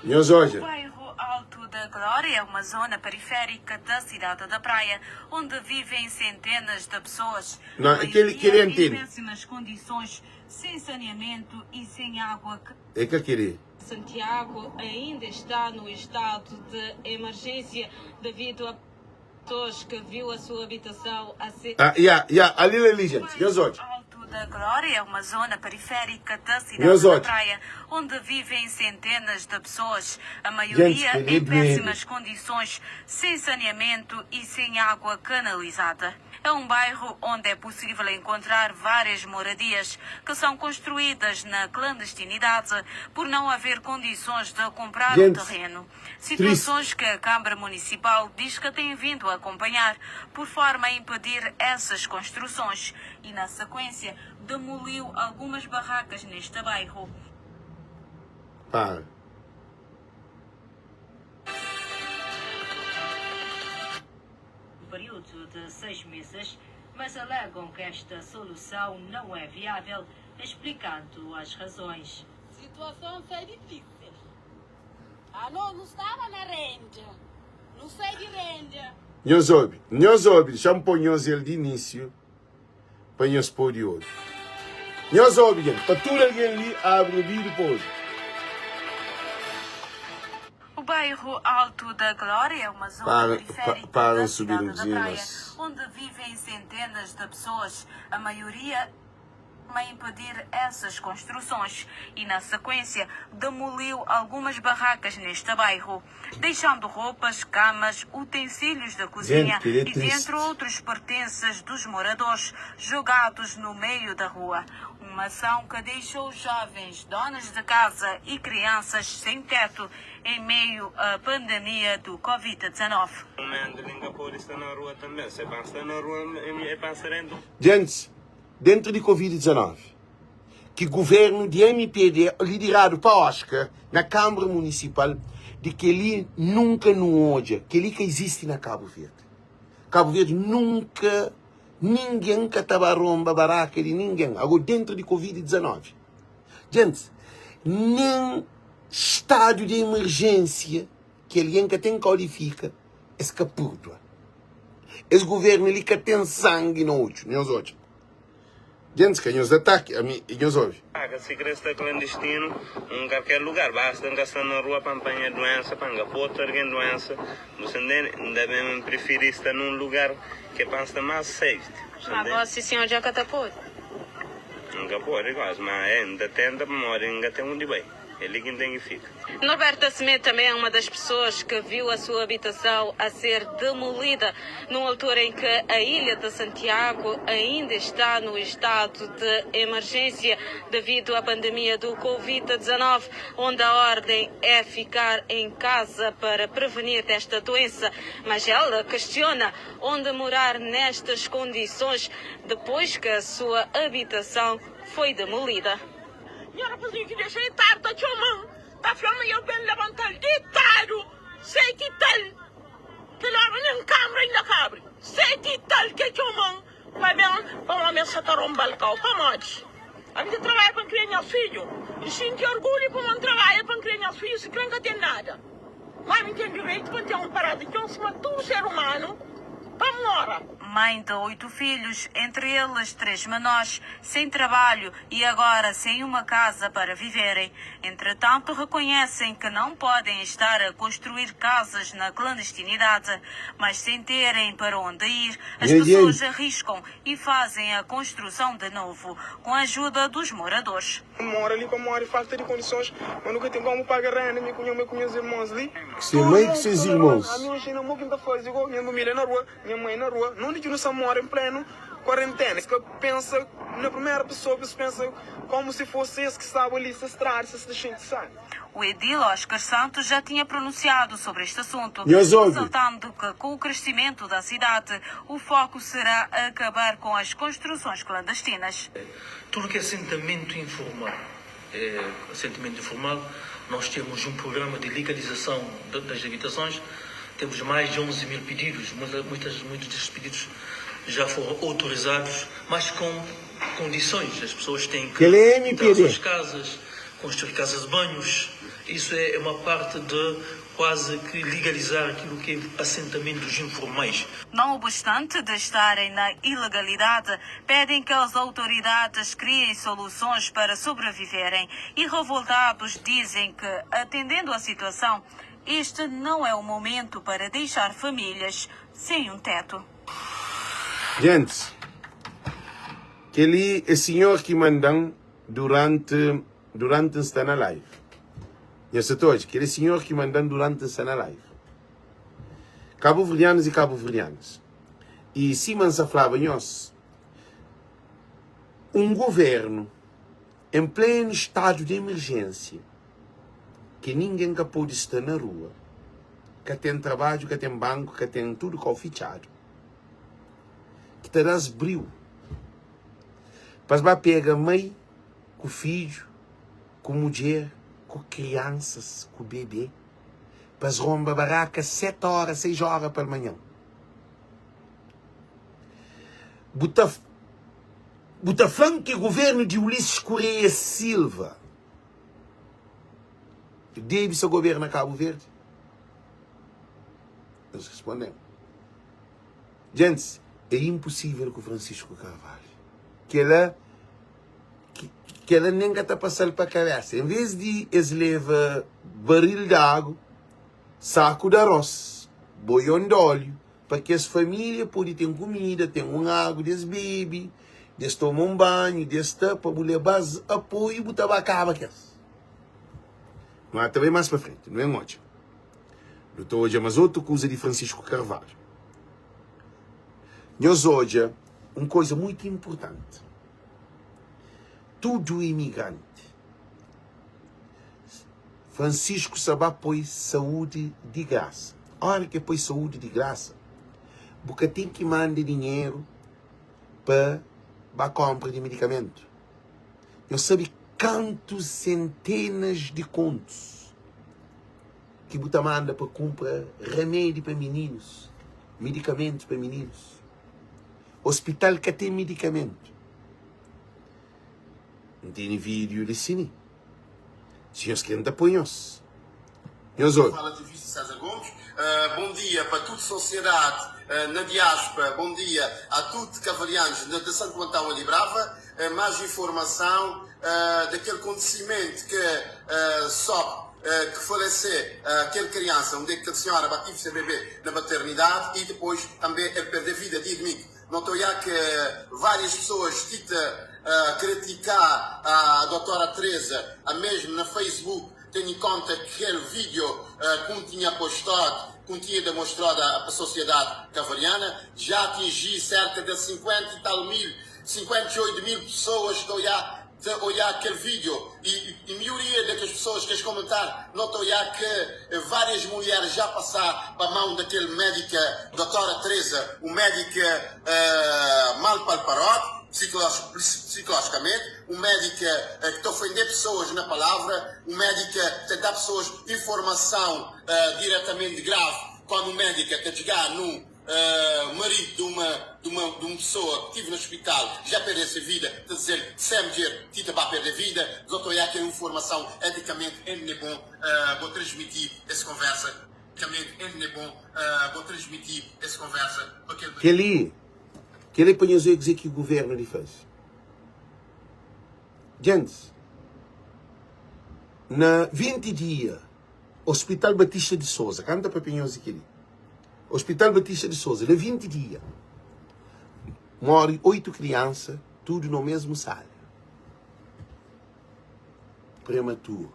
Nhos odja. O bairro Alto da Glória é uma zona periférica da cidade da Praia, onde vivem centenas de pessoas, a Não, aquele, aquele maioria em antena. péssimas condições, sem saneamento e sem água. É que aquele. Santiago ainda está no estado de emergência devido a pessoas que viu a sua habitação a ser. Ah, yeah, yeah, ali, ali, gente. Nhos odja. Alto da Glória é uma zona periférica da cidade Nhos da odja. Praia, onde vivem centenas de pessoas, a Gente, maioria ele é em doente. péssimas condições, sem saneamento e sem água canalizada. É um bairro onde é possível encontrar várias moradias que são construídas na clandestinidade por não haver condições de comprar um Gente, terreno. triste. Situações que a Câmara Municipal diz que tem vindo a acompanhar, por forma a impedir essas construções e, na sequência, demoliu algumas barracas neste bairro. Para. período de seis meses, mas alegam que esta solução não é viável, explicando as razões. Situason sai difísil. Anos nu staba na renda, nu sai di renda. Nhos obi, nhos obi, xa-m poi nhos el di inísiu pa nhos pode obi. Nhos obi, gente, pa tudu algen li abri obidu pa obi. O bairro Alto da Glória é uma zona Para, pa, periférica para da N subir cidade un da kuzinha Praia, mas. onde vivem centenas de pessoas, a maioria a impedir essas construções e, na sequência, demoliu algumas barracas neste bairro, deixando roupas, camas, utensílios da cozinha Gente, ele é e triste. dentre outros pertences dos moradores jogados no meio da rua. Uma ação que deixou jovens, donas de casa e crianças sem teto em meio à pandemia do Covid-19. Gente, Dentru di Covid 19, ki guvernu di mpd lidiradu pa Oscar na Kambra Munisipal di keli nunka nu odja, keli ka izisti na Kabu Verdi. Kabu Verdi nunka ningen ka ta ba ronba baraka di ningen. Ago dentru di Covid 19, djentis, nen stadu di emerjensia ki algen ka ten kau di fika, es ka púrdua. Es governo li ka ten sangi na odju. Nhos odja. Gentis, ka nhos da ataki. Ami, nhos obi. Ka si kre sta klandestinu un kalker lugar, basta N ka sta na rua pa N panha duensa, pa N ka pô otu algen duensa, bu sta ntende? N ta ben N prifiri sta nun lugar ke pa N sta más safety, bu sta Ma ntende? gosi sinhor dja ka ta pode. N ka pode gosi, ma é, N ta tenta pamodi N ka ten undi bai. É li ki N ten ki fika. Norberta Semedo também é uma das pessoas que viu a sua habitação a ser demolida numa altura em que a Ilha de Santiago ainda está no estado de emergência devido à pandemia do Covid-19, onde a ordem é ficar em casa para prevenir desta doença. Mas ela questiona onde morar nestas condições depois que a sua habitação foi demolida. Nha rapazinhu ki dexa itadu ta txoma-m, ta fla ma eu ben labanta-l ditadu seti tal, kel ora nen kanbra inda ka abri, seti tal ke txoma-m pa ben pa omi es sa ta ronba-l kau. Pamodi? Ami ta trabadja pa N kria nhas fidju. N xinti orgulhu pamodi N trabadja pa N kria nhas fidju, sikrê N ka ten nada. Má mi ten direitu pa N ten un parada di txon sima tudu ser umanu pa N mora. Mãe de oito filhos, entre eles três menores, sem trabalho e agora sem uma casa para viverem. Entretanto, reconhecem que não podem estar a construir casas na clandestinidade, mas sem terem para onde ir, as Minha pessoas gente. arriscam e fazem a construção de novo, com a ajuda dos moradores. N mora li pamodi falta di kondisons, ma nu ka ten komu paga renda, mi ku nha mai ku nhas irmons li. Ku se mai ku ses irmons. Ami oxi na mo ki N ta faze go, nha família na rua, nha mai na rua, nunde ki nu sa mora en plenu kuarentena. Es ka pensa na primera pesoa, es pensa komu si fosi es ki staba li, ses tradu, ses ta xinti sabi. O edil Oscar Santos já tinha pronunciado sobre este assunto, Nhos obi. ressaltando que com o crescimento da cidade, o foco será acabar com as construções clandestinas. Tudo que é assentamento informal é assentamento informal. Nós temos um programa de legalização das habitações, temos mais de 11 mil pedidos, muitas, muitos destes pedidos já foram autorizados, mas com condições. As pessoas têm que Kel é mudar MPD. suas casas, construir casas de banhos. Isso é uma parte de quase que legalizar aquilo que é assentamentos informais. Não obstante de estarem na ilegalidade, pedem que as autoridades criem soluções para sobreviverem e revoltados dizem que, atendendo à situação, este não é o momento para deixar famílias sem um teto. Gentis, kel-li é sinhor ki manda-m duranti duranti N sta na live. Nhos sa ta odja, kel-li é sinhor ki manda-m duranti N sta na live. Kabuverdianus i kabuverdianas, i sima N sa flaba nhos, un guvernu en plenu stadu di emerjensia, ki ningen ka pode sta na rua, ka ten trabadju, ka ten banku, ka ten tudu kau fitxadu, ki ta da-s briu pa es ba pega mai ku fidju, ku mudjer, ku kriansas, ku bebe, pa es ronba baraka 7 óra, 6 óra palmanhan. Bu ta bu ta fla-m ki governu di Ulisses Correia Silva debe sa governa Kabu Verdi? Nhos responde-m. Gentis, é inposível ku Francisco Carvalho. Kela kela nen ka ta pasa-l pa kabesa. En vez di es leva baril di agu, saku di arroz, boion di óleo, pa kes família pode ten kumida, ten un agu di es bebe, di es toma un banhu, di es sta, pa bu leba-s apoiu, bu ta ba kaba kes. Nu ata bai más pa frenti, nu ben odja. Nu ta odja más otu kuza di Francisco Carvalho. Nhos odja un koza muitu inpurtanti. Tudu imigranti, Francisco sa ba poi saúdi di grasa. Ora ki e poi saúdi di grasa, bu ka ten ki manda dinheru pa ba konpra di medikamentu. Nhos sabe kantu sentenas di kontus ki bu ta manda pa kunpra ramedi pa mininus, medikamentus pa mininus. Ospital ka ten medikamentu. N tene vídiu li si ni. Si nhos kre N ta poi nhos. Nhos obi. Fala ativista César Gomes. Bom dia pa tudo sociedade na diáspora, bom dia a tudo cavalianos na de Santo Antão ali Brava. Mais informação daquele acontecimento que sobe que falece aquele criança, onde aquela senhora bative seu bebê na maternidade e depois também ele perde a vida dia domingo. Notou já que várias pessoas tita criticar a doutora Teresa, a mesmo na Facebook, tendo em conta aquele vídeo que tinha postado, que tinha demonstrado à sociedade cavariana, já atingi cerca de 50 e tal mil, 58 mil pessoas que olhar de olhar aquele vídeo e, e maioria daquelas pessoas que as comentar notou já que várias mulheres já passaram para a mão daquele médica, doutora Teresa, o médica uh, mal palparado, psicologicamente, um médico que está a ofender pessoas na palavra, um médico que dá pessoas informação uh, diretamente grave, quando o médico está chegar num uh, marido de uma, de, uma, de uma pessoa que estive no hospital, já perdeu a vida, está a dizer, sem mulher, Tita vai perder a vida, doutor, já tem informação, eticamente, é bom, uh, vou transmitir essa conversa, eticamente, é bom, uh, vou transmitir essa conversa. Kel-li, kel-li pa nhos obi kuzê ki governu di faze. Gentis, na 20 dia, Hospital Batista di Sousa, ka N ta papia nhos di kel-li, Hospital Batista di Sousa, na 20 dia, móre 8 kriansa, tudu na mesmu sala. Prematuru.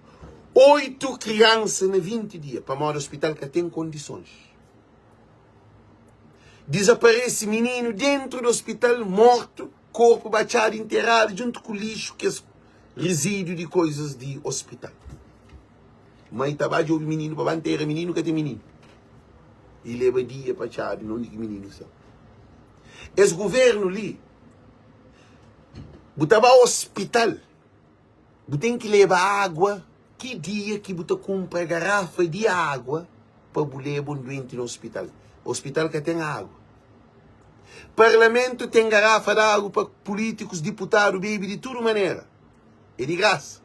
8 kriansa na 20 dia, pamodi hospital ka ten kondisons. Dizaparese mininu dentru di hospital, mortu, korpu batxadu, interadu djuntu ku lixu, kes rizidu di koizas di hospital. Mai ta ba djobe mininu pa ba ntera mininu, ka ten mininu. I leba dia pa atxadu na undi ki mininu sta. Es governu li, bu ta ba hospital, bu ten ki leba agua, ki dia ki bu ta kunpra garafa di agua pa bu leba un duenti na hospital? Hospital ka ten agua. Parlamentu ten garafa di agu pa pulítikus, diputadu bebe di tudu manera. É di grasa.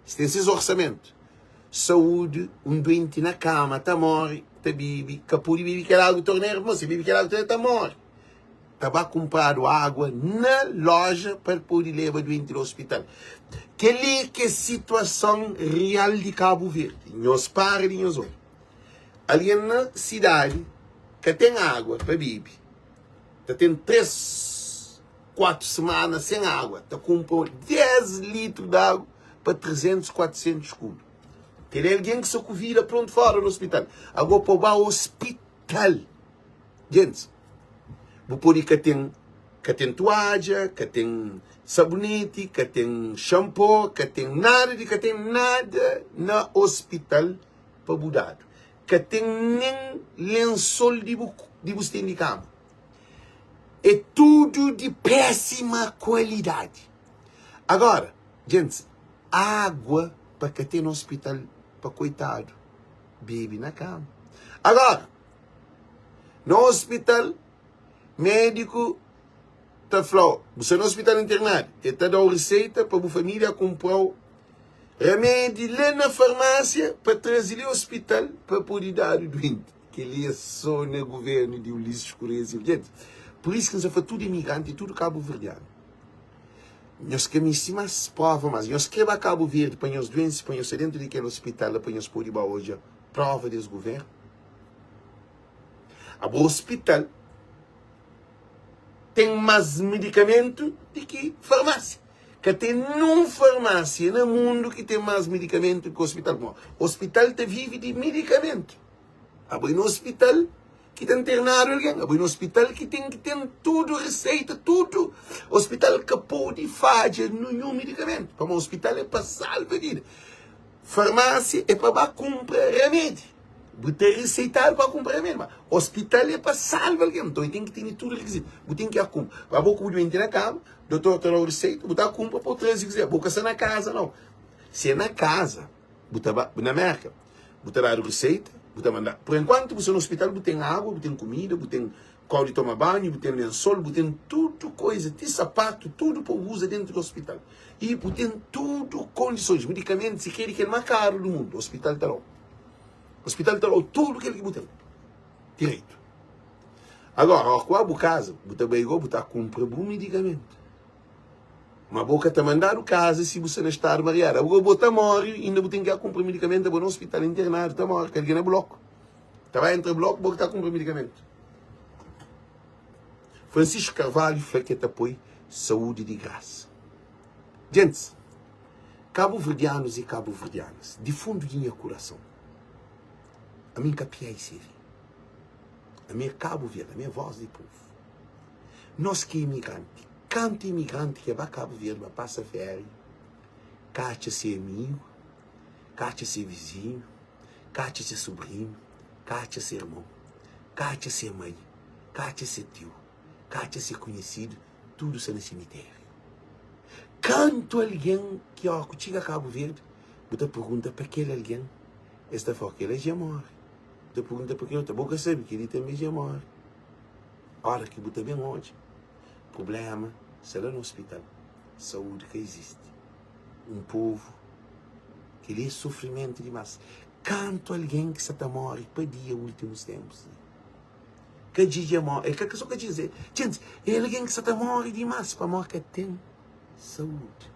Es ten ses orsamentu. Saúdi, un duenti na kama ta móre, ta bebe, ka pode bebe kel agu tornera, pamodi si bebe kel agu tornera ta móre. Ta ba kunpradu agua na loja pa el pode leba duenti na ospital. Kel-li ki é situason real di Kabu Verdi. Nhos para di nhos odja. Algen na sidadi ka ten agua pa bebe, ta ten 3, 4 semana sen agua, ta kunpra 10 litru di agu pa 300, 400 skudu. Kel é algen ki sta ku vida prontu fora di ospital. Ago pa bu ba ospital, gentis, bu pode ka ten ka ten tuadja, ka ten saboneti, ka ten xanpo, ka ten nada di ka ten nada na ospital pa bu dadu. Ka ten nen lensol di bu di bu stendi kama. É tudu di pésima kualidadi. Agora, gentis, água pa ka ten na ospital pa koitadu bebe na kama. Agora, na ospital, médiku. ta fla-u, bu sta na ospital internadu, el ta da-u riseita pa bu família kunpra-u ramedi la na farmásia pa traze li ospital pa pode dadu duenti. Kel-li é sô na govérnu di Ulisses Correia Silva. Djenti, pur isu ki N sta fla tudu imigranti i tudu kabuverdianu, nhos ka meste más prova más. Nhos krê ba Kabu Verdi pa nhos duense, pa nhos sta déntu di kel ospital la pa nhos pode ba odja prova di es govérnu. Abo ospital ten más medikamentu di ki farmásia. Ka ten nun farmásia na mundu ki ten más medikamentu ki ospital. Pamodi ospital ta vive di medikamentu. Abo é na ospital ki ta internadu algen. Abo é na ospital ki ten ki ten tudu riseita, tudu. Ospital ka pode fadja ninhun medikamentu. Pamodi ospital é pa salva vida. Farmásia é pa ba kunpra ramedi. Bu ta riseitadu pa kunpra ramedi, ma ospital é pa salva algen. Nton, e ten ki tene tudu rikizitu. Bu ten ki a kunpra. Abo ku bu duenti na kama, dotor ta dau riseita, bu ta kunpra pa bu traze kuzê. Bu ka sta na kaza, nau. Si é na kaza, bu ta ba, na Merka, bu ta dadu riseita, bu ta manda. Por enkuantu bu sta na ospital, bu ten agua, bu ten kumida, bu ten kau di toma banhu, bu ten lensol, bu ten tudu koiza, ti sapatu, tudu pa bu uza dentu di ospital. I bu ten tudu kondisons, medikamentu, si kre di kel más karu di mundu, ospital ta dau. Ospital ta dau tudu kel ki bu ten direitu. Agora, ó ku bu kaza, bu ta bai go, bu ta kunpra bu medikamentu. Ma bo ka ta mandadu kaza si bu sta na stadu mariadu. Abo bo ta móre, inda bu ten ki kunpra medikamentu, abo na ospital internadu ta móre, ka algen na bloku. Ta bai entra bloku, bo ki ta kunpra medikamentu. Francisco Carvalho fla ki el ta poi saúdi di grasa. Gentis, kabuverdianus i kabuverdianas, di fundu di nha kurason, ami N ka PICV. Ami é Kabu Verdi, ami é vós di povu. Nos ki é imigranti, kantu imigranti ke ba Kabu Verdi ba pasa féria, ka atxa se amigu, ka atxa se vizinhu, ka atxa se subrinhu, ka atxa se irmon, ka atxa se mai, ka atxa se tiu, ka atxa se kunhisidu, tudu sta na simitériu. Kantu algen ki óra ku txiga Kabu Verdi, bu ta pergunta pa kel algen, es ta fla-u kel-la dja móre. Bu ta pergunta pa kel otu, bo ka sabe kel-li tanbe dja móre. Óra ki bu ta ben odja prubléma sta la na ospital, saúdi ka izisti. Un povu, kel-li é sufrimentu dimás. Kantu algen ki sta ta móre pa dia últimus ténpus li. Ka djidje móre, é ka sô ka djidje, djintis, é algen ki sta ta móre dimás pamodi ka ten saúdi.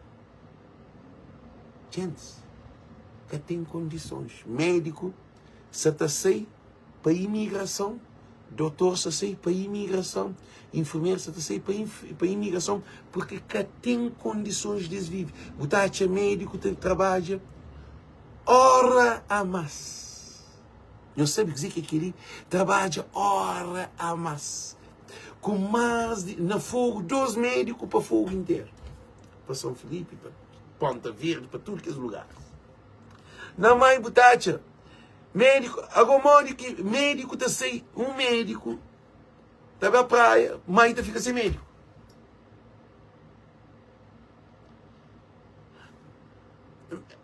Djintis, ka ten kondisons. Médiku sta ta sai pa imigrason, dotor sta sai pa imigrason, infermeru sta ta sai pa pa imigrason, purki ka ten kondisons di es vive. Bu ta atxa médiku ta trabadja óra a más. Nhos sabe kuzê ki é kel-li? Trabadja óra a más. Ku más di, na Fogu, dôs médiku pa Fogu interu. Pa São Filipe, pa Ponta Verde, pa tudu kes lugar. Na mai bu ta atxa médiku, agó modi ki médiku ta sai, un médiku ta ba praia, mai ta fika sen médiku.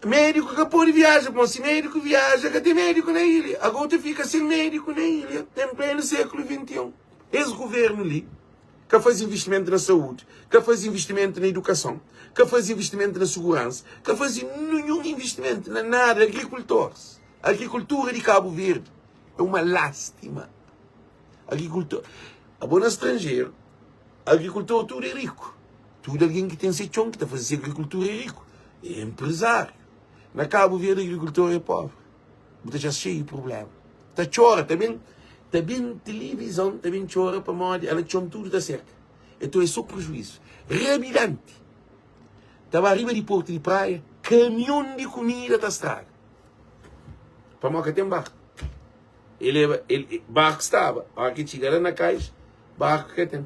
Médiku ka pode viaja, pamodi si médiku viaja, ka ten médiku na ilha. Agora ta fika sen médiku na ilha, em pleno século 21. Es governo li ka faze investimentu na saúde, ka faze investimentu na edukason, ka faze investimentu na seguransa, ka faze ninhun investimentu na nada. Agrikultores, agrikultura di Kabu Verdi é uma lástima. Agrikultor, abo na stranjeru, agrikultor tudu é riku. Tudu algen ki ten se txon, ki ta faze se agrikultura é riku, é enprezáriu. Na Kabu Verdi agrikultor é pobri. Bu ta atxa-s xeiu di prubléma. Ta txora, ta ben, ta ben tilivizon, ta ben txora pamodi ala txon tudu ta seka. Enton é so prejuízu. Rabidanti ta ba riba di portu di praia, kamion di kumida ta straga. Pamodi ka ten barku. E leba, el, barku staba, óra ki txiga la na kais, barku ka ten.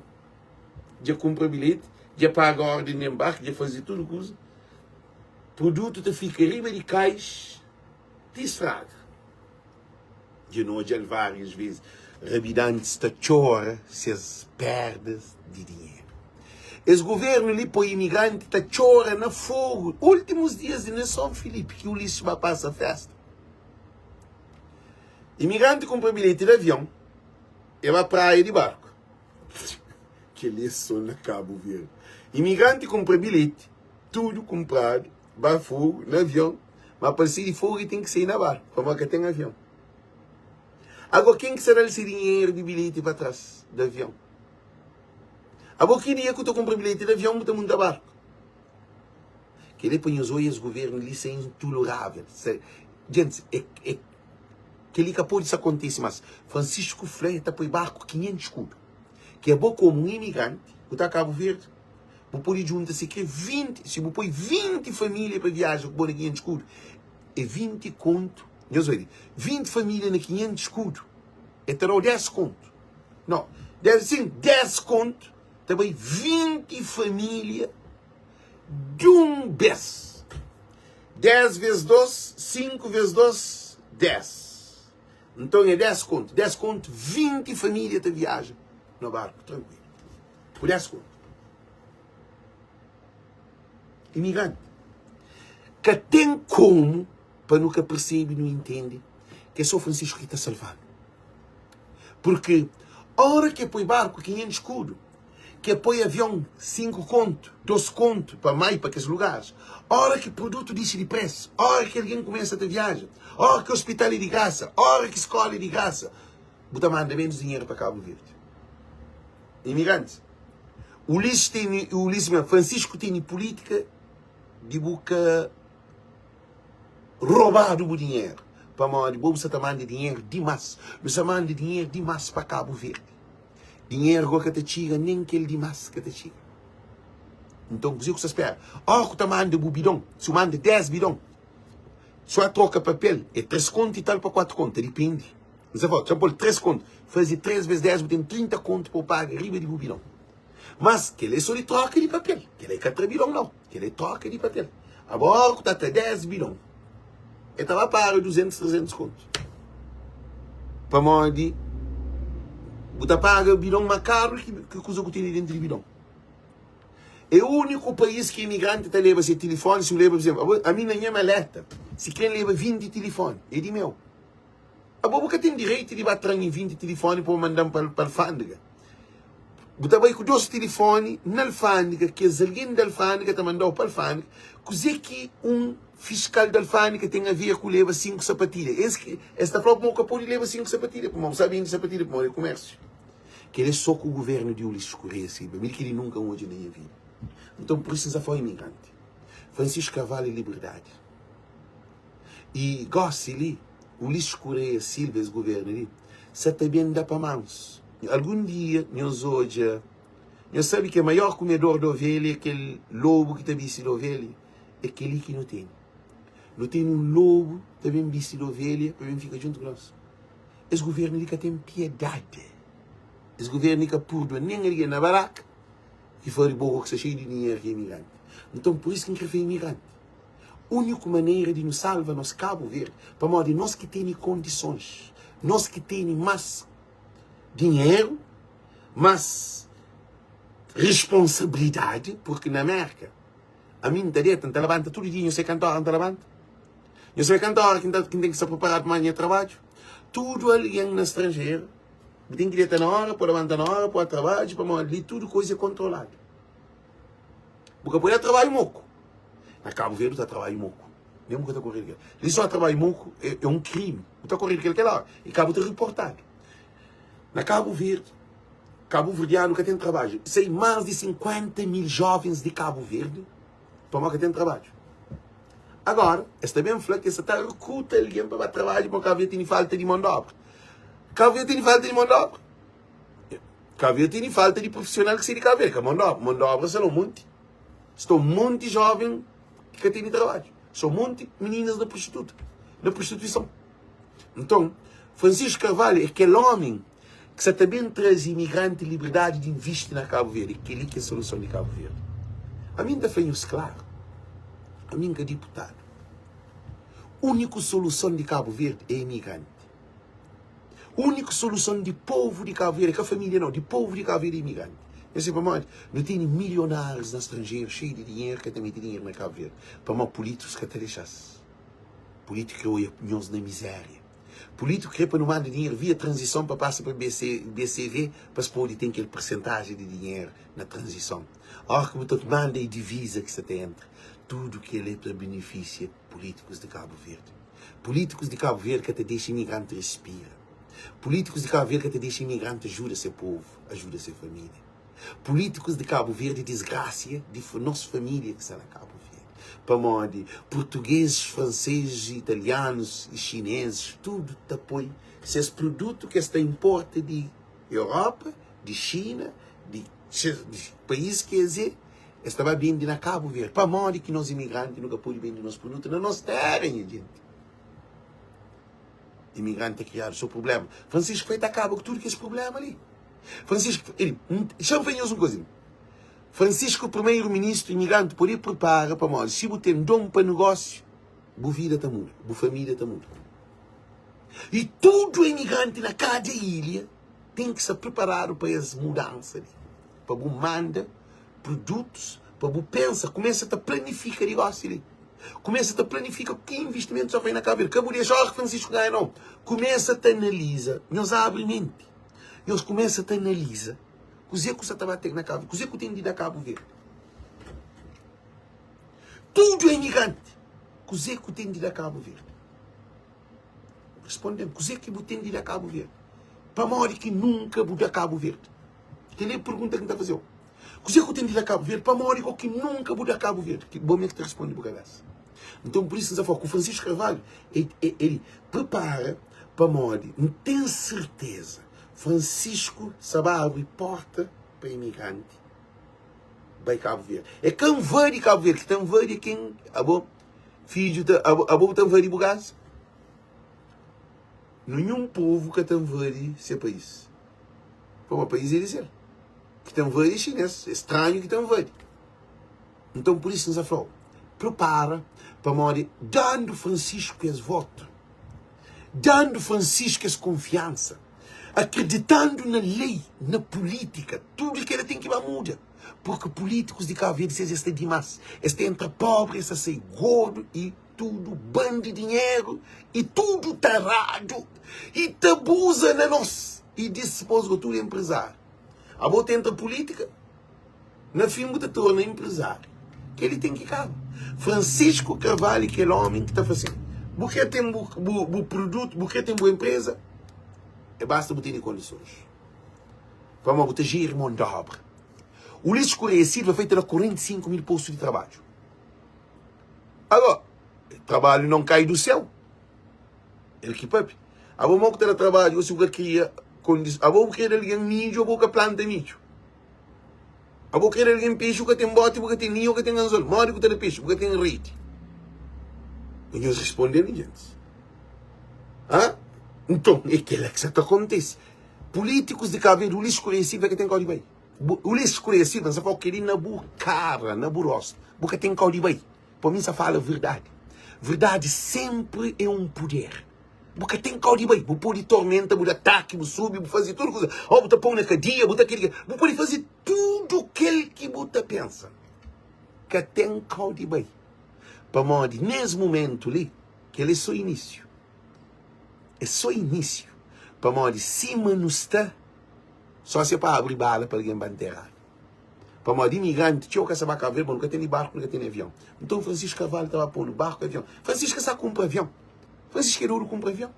Dja kunpra bilheti, dja paga órden di enbarki, dja faze tudu kuza. Produtu ta fika riba di kais ti straga. Dja nu odja-l várias vezes, rabidantis ta txora ses perdas di dinheru. Es governu li poi imigranti ta txora na fogu. Últimus dias di na Son Filipi ki Ulisses ba pasa festa. Imigranti kunpra bilheti di avion, e ba praia di barku. Kel-li é sô na Kabu Verdi. Imigranti kunpra bilheti, tudu kunpradu, ba Fogu na avion, ma pa el sai di Fogu el ten ki sai na barku, pamodi ka ten avion. Agó ken ki sta da-l se dinheru di bilheti pa tras di avion? Abo ki dia ku ta kunpra bilheti di avion bu ta munta barku? Kel-li é pa nhos odja es guvernu li sa intolerável. Sa, gentis, é, é, kel-li ka pode sa kontise más. Francisco fla el ta poi barku 500 skudu. Ki abo komu un imigranti, bu ta Kabu Verdi, bu pode djunta si kre 20, si bu poi 20 família pa viaja ku bo na 500 skudu, é 20 kontu, nhos obi, 20 família na 500 skudu, é ta da-u 10 kontu. Não, 10, sim, 10 kontu ta bai 20 família di un bês. 10 vezes 2, 5 vezes 2, 10. Nton é 10 kontu. 10 kontu, 20 família ta viaja na barku trankuilu. Ku 10 kontu. Imigranti. Ka ten komu pa nu ka persebe, nu intende ki é sô Francisco ki ta salva-nu. Purki ora ki e poi barku 500 skudu, ki e poi avion 5 kontu, 2 kontu pa mai pa kes lugaris, ora ki produtu dixi di presu, ora ki algen kumesa ta viaja, ora ki ospital é di grasa, ora ki skola é di grasa, bu ta manda menus dinheru pa Kabu Verdi. Imigrantis. Ulisses tene, Ulisses mesmu, Francisco tene pulítika di bu ka robadu bu dinheru pamodi bo bu sa ta manda dinheru dimas nu sa manda dinheru dimas pa Kabu Verdi dinheru go ka ta txiga nen kel dimas ka ta txiga nton kuze ku sa spera ora ku ta manda bu bidon si bu manda 10 bidon so a troka papel é 3 kontu i tal pa 4 kontu ta dipindi N sa fla txa pol 3 kontu faze 3 ves 10 bu ten 30 kontu pa bu paga riba di bu bidon mas kel é so di troka di papel kel é ka tra bidon nau. Kel é troka di papel. Agora ku ta tra 10 bidon, e ta ba paga 200, 300 kontu. Pamodi bu ta paga bidon ma karu ki, ki kuza ku tene dentru di bidon. É úniku país ki imigranti ta leba se tilifoni, si bu leba, por exemplo, ami na nha maleta, si kren leba 20 tilifoni, é di meu. Abo bu ka ten direito di ba tra-m 20 tilifoni pa bu manda-m pa, pa alfândega. Bu ta bai ku dos tilifoni na alfândega, kes algen di alfândega ta manda-u pa alfândega. Kuzê ki un fiskal di alfândega ten a ver ku leba 5 sapatilha? Es, es ta fla-u ma bu ka pode leba 5 sapatilha, pamodi bu sabe bende sapatilha, pamodi é kumérsiu. Kel-li é sô ku guvernu di Ulisses Correia Silva. Mi kel-li nunka N odja na nha vida. Nton, pur isu N sa fla-u imigranti, Francisco Carvalho é liberdadi. I gosi li, Ulisses Correia Silva, es guvernu li, sa ta ben da pa mansu. Algun dia nhos odja, nhos sabe ke maior kumedor di ovelha é kel lobu ki ta bisti di ovelha? É kel-li ki nu tene. Nu tene un lobu ta ben bisti di ovelha pa ben fika djuntu ku nos. Es guvernu li ka ten piedade. Es guvernu li ka púrdua nen algen na baraka ki fari boka ki sta xeiu di dinheru ki é imigranti. Nton, pur isu ki N kre fla imigranti. Úniku manera di nu salva nos Kabu Verdi, pamodi nos ki tene kondisons, nos ki tene más dinheru, más responsabilidadi, purki na Mérka, ami N ta deta, N ta labanta tudu dia, nhu sai kantu óra N ta labanta? Nhu sabe kantu óra ki N ta ki N ten ki sta preparadu pa manda nha trabadju? Tudu algen na stranjeru, bu ten ki deta na óra, pa labanta na óra, pa trabadju, pamodi li tudu kuza é kontroladu. Bu ka pode trabadju moku. Na Kabu Verdi bu ta trabadju moku. Nem bu ka ta korre di kel. Li só trabadju moku é, é un krimi. Bu ta korre di kel kel ora. E ka bu ta riportadu. Na Kabu Verdi, Kabu Verdianu ka ten trabadju. Sai más di 50 mil jovens di Kabu Verdi pamodi ka ten trabadju. Agora, es ta ben fla ki es ta rekruta algen pa ba trabadju pamodi Kabu Verdi tene falta di mon di obra. Kabu Verdi tene falta di mon di obra. Kabu Verdi tene falta di profissional ki sai di Kabu Verdi, ka mon di obra. Mon di obra sta na un monti. Sta un monti joven ki ka tene trabadju. Sta un monti meninas na prostituta, na prostituison. Nton, Francisco Carvalho é kel omi ki sa ta ben traze imigranti liberdadi di invisti na Kabu Verdi. Kel-li ki é soluson di Kabu Verdi. Ami N ta fla nhos klaru, ami N ka diputadu. Úniku soluson di Kabu Verdi é imigranti. Úniku soluson di povu di Kabu Verdi, ka família nau, di povu di Kabu Verdi é imigranti. Nhos sabe pamodi? Nu tene milionárius na stranjeru xeiu di dinheru ka ta mete dinheru na Kabu Verdi, pamodi pulítikus ka ta dexa-s. Pulítiku kre oia nhos na mizéria. Pulítiku krê pa nu manda dinheru via tranzison pa pasa pa BC, BCV pa es pode ten kel persentajen di dinheru na tranzison. Óras ki bu ta manda e diviza ki sta ta entra. Tudu kel-li ta benefisia pulítikus di Kabu Verdi. Pulítikus di Kabu Verdi ka ta dexa imigranti respira. Pulítikus di Kabu Verdi ka ta dexa imigranti ajuda se povu, ajuda se família. Pulítikus di Kabu Verdi disgrasia di nos família ki sta na Kabu Verdi. Pamodi purtugezis, fransezis, italianus i xinezis tudu ta poi ses produtu ki es ta inporta di Europa, di Xina, di país ki es é, es ta ba bende na Kabu Verdi. Pamodi ki nos imigranti nu ka pode bende nos produtu na nos téra, nha jenti? Imigranti ta kriadu so prubléma. Francisco Freire ta kaba ku tudu kes prubléma li. Francisco, ele, xa-m fla nhos un kuza. Francisco, primeiro ministro imigranti, pode pripara pamodi si bu ten don pa negósiu, bu vida ta muda, bu família ta muda. I tudu imigranti na kada ilha ten ki sta priparadu pa es mudansa li, pa bu manda produtus, pa bu pensa, kumesa ta planifika di gosi li. Kumesa ta planifika ki investimentu sa fai na Cabo Verde. Ka bu dexa ora ki Francisco ganha nau. Kumesa ta analiza, nhos abri menti. Nhos kumesa ta analiza kuzê ku sa ta ba ten na Cabo Verde, kuzê ku ten di da Cabo Verde. Tudu é imigranti. Kuzê ku ten di da Cabo Verde? Responde-m, kuzê ki bu ten di da Cabo Verde? Pamodi ki nunka bu da Cabo Verde? Kel-li é pergunta ki N ta faze-u. Kuzê ku ten di da Cabo Verde? Pamodi ko ki nunka bu da Cabo Verde? Ki bo mê ki ta responde bu kabesa. Nton, pur isu N ta fla ku Francisco Carvalho, el, el prepara pamodi N ten serteza Francisco sa ba abri porta pa imigranti bai Cabo Verde. É ka nvadi Cabo Verde, ki ta nvadi é ken abo fidju ta abo, abo bu ta nvadi bu kaza? Ninhun povu ka ta nvadi se país. Pamodi país é di sel. Ki ta nvadi é xinês, é stranhu ki ta nvadi. Nton, pur isu, N sa fla-u, pripara, pamodi dandu Francisco es votu, dandu Francisco es konfiansa, akriditandu na lei, na pulítika, tudu kela ten ki ba muda, purki pulítikus di Kabu Verdi ses es sta dimás, es ta entra pobri, es ta sai gordu i tudu bandi dinheru i tudu taradu i ta abuza na nos i dispos go tudu enprezáriu. Abo ta entra pulítika? Na fin bu ta torna enprezáriu. Kel-li ten ki kaba. Francisco Carvalho é kel ómi ki ta fla sin, bu krê ten bu, bu, bu produtu, bu krê ten bu enpreza, é basta bu tene kondisons. Pamodi bu ta jeri mon di obra. Ulisses Correia Silva fla el ta da 45 mil postu di trabadju. Agora, trabalhu não cai do céu. El ki papia. Abo mo ku ta da trabadju, si bu ka kria kondisons, abo bu krê da algen midju, abo bu ka planta midju. Abo kre da algen pexi, bu ka ten boti, bu ka ten linha, bu ka ten anzol. Modi ku ta da pexi? Bu ka ten redi. I nhos responde-m, gentis. Ha? Nton, é kela ki sa ta kontise. Pulítikus di Kabu Verdi, Ulisses Correia Silva ka ten kau di bai. Ulisses Correia Silva, N sa fla-u kel-li na bu kara, na bu rostu. Bu ka ten kau di bai. Pa mi, N sa fala verdadi. Verdadi sénpri é un puder. Bu ka ten kau di bai. Bu pode tormenta, bu da ataki, bu subi, bu faze tudu kuza. Ô bu ta pô-u na kadia, bu ta kel-li. Bu pode faze tudu kel ki bu ta pensa. Ka ten kau di bai. Pamodi nes mumentu li, kel é sô inísiu. É sô inísiu. Pamodi sima nu sta, só si é pa abri bala pa algen ba nteradu. Pamodi imigranti txeu ka sa ba Kabu Verdi, bon nu ka tene barku, nu ka tene avion. Nton Francisco Carvalho ta ba pô-nu barku, avion. Francisco ka sa kunpra avion. Francisco é dodu kunpra avion.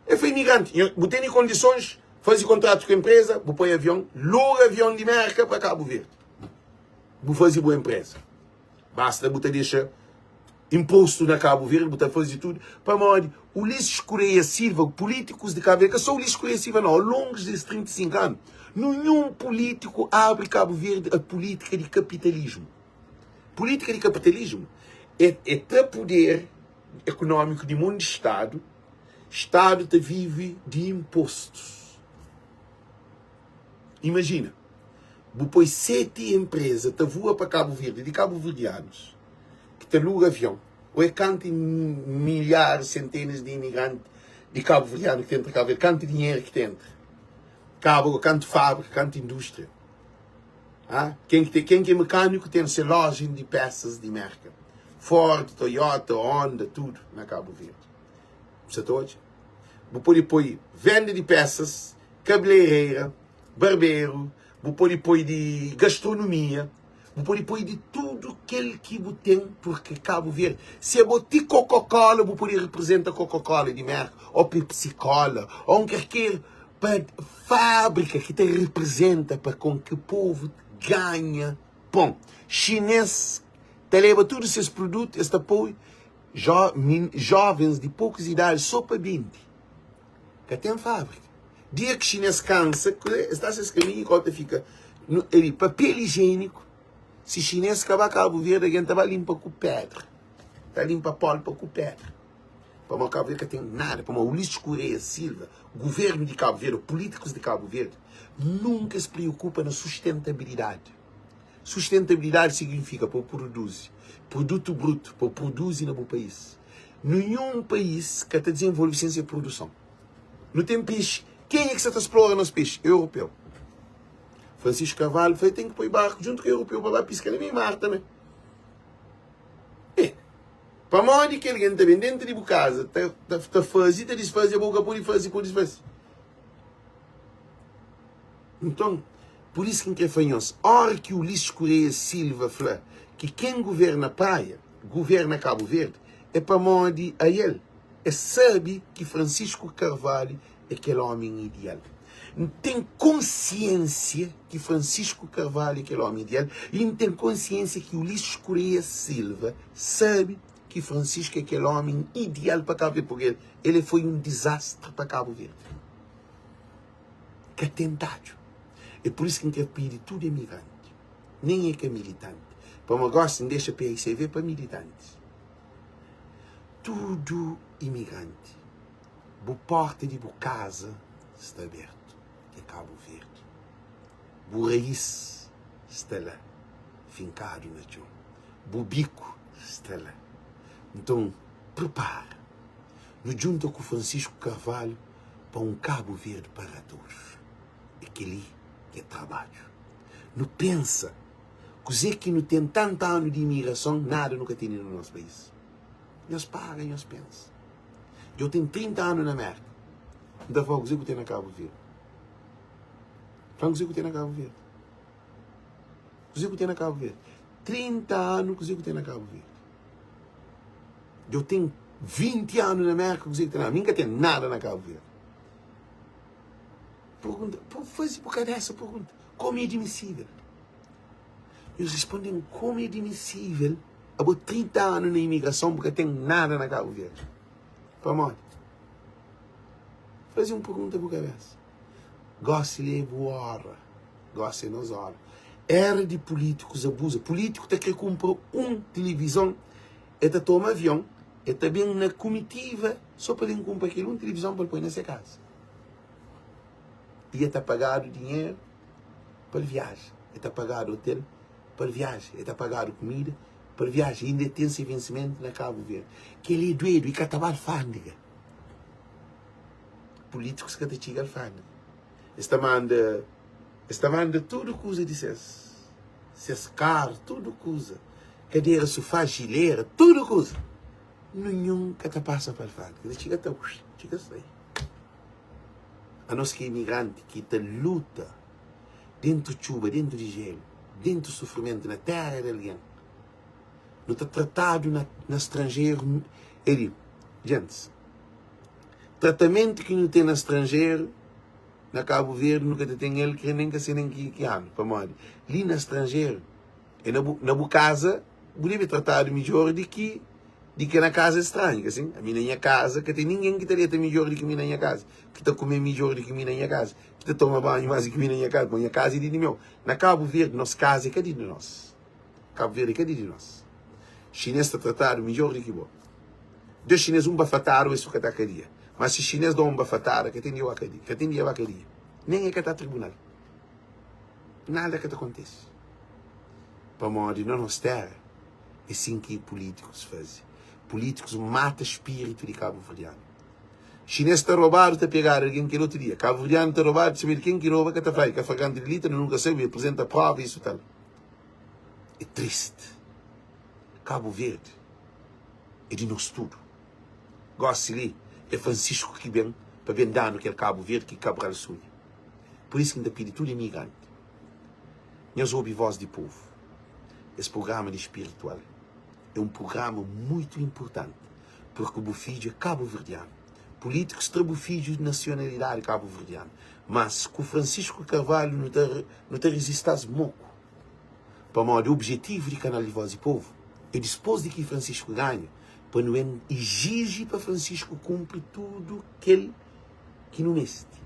El fla imigranti, nho, bu tene kondisons, faze kontratu ku enpreza, bu poi avion, loga avion di Merka pa Kabu Verdi. Bu faze bu enpreza. Basta bu ta dexa impostu na Kabu Verdi, bu ta faze tudu. Pamodi Ulisses Correia Silva, pulítikus di Kabu Verdi, ka só Ulisses Correia Silva nau, ao longu des 35 anu, ninhun pulítiku abri Kabu Verdi a pulítika di kapitalismu. Pulítika di kapitalismu é, é tra puder ekonómiku di mon di Stadu, Stadu ta vive di impostus. Imajina, bu poi 7 enpreza ta voa pa Kabu Verdi, di kabuverdianus ki ta luga avion, ô é kantu milharis, sentenas di imigranti di kabuverdianu ki ta entra Kabu Verdi, kantu dinheru ki ta entra Kabu, kantu fábrika, kantu indústria. Ha? Ken ki, ken ki é mekâniku ten se loja di pesas di Merka. Ford, Toyota, Honda, tudu na Kabu Verdi. Bu sa ta odja? Bu pode poi venda di pesas, kabeleireira, barberu, bu pode poi di gastronomia, bu pode poi di tudu kel ki bu ten, purki Kabu Verdi, si abo ti Coca-Cola, bu pode reprezenta Coca-Cola di Merka, o Pepsi-Cola, o un kerker pa fábrika ki ta reprezenta pa kon ki povu ganha pon. Xinês ta leba tudu ses produtu, es ta poi Jo, min, jovens di pokus idadi so pa bende. Ka ten fábrika. Dia ki xinês kansa, kuzê? Es ta ses kaminhu i kau ta fika. Nu, eli, papel ijieniku, si xinês ka ba Kabu Verdi, algen ta ba linpa ku pedra. Ta linpa polpa ku pedra. Pamodi Kabu Verdi ka ten nada. Pamodi Ulisses Correia Silva, guvernu di Kabu Verdi, pulítikus di Kabu Verdi, nunka es preokupa na sustentabilidadi. Sustentabilidadi signifika pa bu produzi produtu brutu, pa bu produzi na bu país. Ninhun país ka ta dizenvolve sen se produson. Nu ten pexi. Kenha ki sa ta splora nos pexi? Europeu. Francisco Carvalho fla, ten ki poi barku djuntu ku europeu pa ba piska na meiu mar tanbe. E, pamodi ki algen ta ben dentu di bu kaza ta, ta, ta faze, ta disfaze, abo bu ka pode faze, pode disfaze. Nton, pur isu ki N krê fla nhos, óra ki Ulisses Correia Silva fla ki ken governa Praia, governa Kabu Verdi, é pamodi ael é sabe ki Francisco Carvalho é kel ómi ideal. N ten konsiénsia ki Francisco Carvalho é kel ómi ideal y N ten konsiénsia ki Ulisses Correia Silva sabe ki Francisco é kel ómi ideal pa Kabu Verdi, purki el é foi un dizastri pa Kabu Verdi. Ka ten tadju. É pur isu ki N krê pidi tudu imigranti, nen é ka militanti, pamodi gósi N dexa PICV pa militantis, tudu imigranti, bu pórta di bu kaza sta abertu, ki é Kabu Verdi. Bu raís sta la, finkadu na txon. Bu biku sta la. Nton, pripara. Nu djunta ku Francisco Carvalho. pa un Kabu Verdi para todos. É kel-li ki é trabadju. Nu pensa kuzê ki nu ten tantu anu di imigrason, nada nu ka tene na nos país. Nhos para, nhos pensa. Dja-u ten 30 anu na Mérka. N ta fla-u kuzê ku ten na Kabu Verdi. Fla-m kuzê ku ten na Kabu Verdi. Kuzê ku ten na Kabu Verdi. 30 anu kuzê ku ten na Kabu Verdi. Dja ten 20 anu na Merka, kuzê ki ten la? Mi ka ten nada na Kabu Verdi. Pergunta, por faze bu kabesa pergunta, komu é admisível? Nhos responde-m, komu é admisível abo 30 anu na imigrason bu ka ten nada na Kabu Verdi? Pamodi? Faze un pergunta bu kabesa. Gosi li é bu ora. Gosi é nos ora. Era di pulítikus abuza. Pulítiku ta kre kunpra un tilivizon, el ta toma avion, el ta ben na kumitiva so pa ben kunpra kel un tilivizon pa el poi na se kaza. I el ta pagadu dinheru pa el viaja, el ta pagadu otel pa el viaja, el ta pagadu kumida pa el viaja. Inda el ten se vensimentu na Kabu Verdi. Kel-li é duedu, i ka ta ba alfândega. Pulítikus ka ta txiga alfândega. Es ta manda, es ta manda tudu kuza di ses, ses karu, tudu kuza, kadera, sufá, jilera, tudu kuza. Ninhun ka ta pasa pa alfândega, ta txiga ta, txiga sai. Anos ki é imigranti, ki ta luta dentu txuba, dentu di jelu, dentu sufrimentu na téra di algen, nu ta tratadu na, na stranjeru, el, gentis, Tratamentu ki nu ten na stranjeru, na Kabu Verdi nu ka ta ten el kre nen ka se nen ki ki anu. Pamodi li na stranjeru e na bu na bu kaza bu debe tratadu midjor di ki di ki na kaza stranhu, ka sin? Ami na nha kaza ka ten ningen ki ta deta midjor di ki mi na nha kaza, ki ta kume midjor di ki mi na nha kaza, ki ta toma banhu mas di ki mi na nha kaza, pamodi nha kaza e di di meu. Na Kabu Verdi nos kaza e ka di di nos. Kabu Verdi e ka di di nos. Xinês ta tratadu midjor di ki bo. Da xinês un bafatadu es fika ta kadia. Ma si xinês da un bafatada ka ten di ba kadia, ka ten di ba kadia. Nen e ka ta tribunal. Nada ka ta kontese. Pamodi na nos tera é sin ki pulítikus faze. Pulítikus mata spiritu di kabuverdianu. Xinês ta robadu ta pegadu algen kel otu dia. Kabuverdianu ta robadu ta sabe di ken ki roba ka ta fla. E ka fragrante delito nu ka sabe, apresenta prova isu tal. É triste. Kabu Verdi é di nos tudu. Gósi li é Francisco ki ben pa. pa ben da-nu kel Kabu Verdi ki Kabral sunha. Pur isu ki N ta pidi tudu imigranti, nhos obi vós di povu. Es prugrama di spiritual é un prugrama muitu inpurtanti, purki bu fidju é kabuverdianu. Pulítikus tra bu fidju nasionalidadi kabuverdianu, mas ku Francisco Carvalho nu ta nu ta rizista-s moku. Pamodi objetivu di Kanal di Vós di Povu é dispôs di ki Francisco ganha, pa nu ben iziji pa Francisco kunpri tudu kel ki nu meste.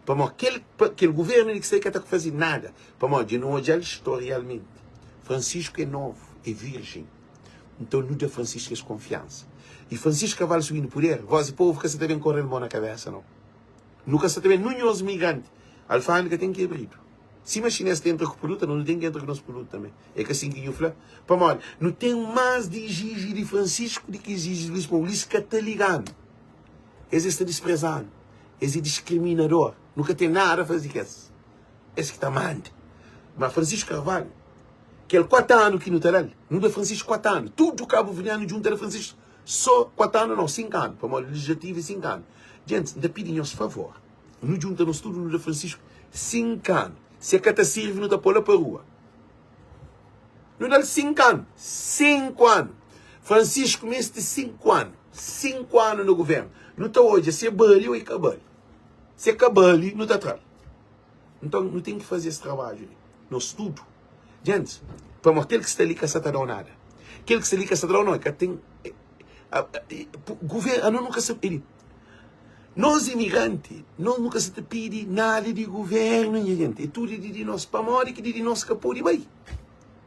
Pamodi kel, kel governu li ki sta li ka ta faze nada. Pamodi dja nu odja-l storialmenti. Francisco é novu, é virjen. Nton nu da Francisco es konfiansa. I Francisco Carvalho subi no puder, voz di povu ka sa ta ben kore-l mo na kabesa, nau. Nu ka sa ta ben, nunhos migranti. Alfandega ten ki abridu. Sima xinês ta entra ku produtu, anos nu ten ki entra ku nos produtu tanbe. É ka sin ki nhu fla? Pamodi nu ten más di iziji di Francisco di ki iziji di Luís, pamodi Luís ka ta liga-nu. Es es ta dispreza-nu. Es é diskriminador. Nu ka ten nada faze ku es. Es ki ta manda. Ma Francisco Carvalho, kel 4 anu ki nu ta da-l, nu da Francisco 4 anu. Tudu kabuverdianu djunta da Francisco so 4 anu, nau, 5 anu, pamodi legislativu é 5 anu. Gentis, N ta pidi nhos favor, nu djunta nos tudu nu da Francisco 5 anu. Si e ka ta sirvi, nu ta pô-l la pa rua. Nu da-l 5 anu. 5 anu! Francisco meste 5 anu. 5 anu na guvernu. Nu ta odja si e bali o e ka bali. Si e ka bali, nu ta tra-l. Nton, nu ten ki faze es trabadju li, nos tudu. Gentis, pamodi kel ki sta li ka sa ta da-u nada. Kel ki sta li ka sa ta da-u nada, ka ten guvernu, anos nu ka sa pidi. Nos imigranti, nos nu ka sa ta pidi nada di guvernu, nha jenti. É tudu di di nos. Pamodi ki di di nos ka pode bai?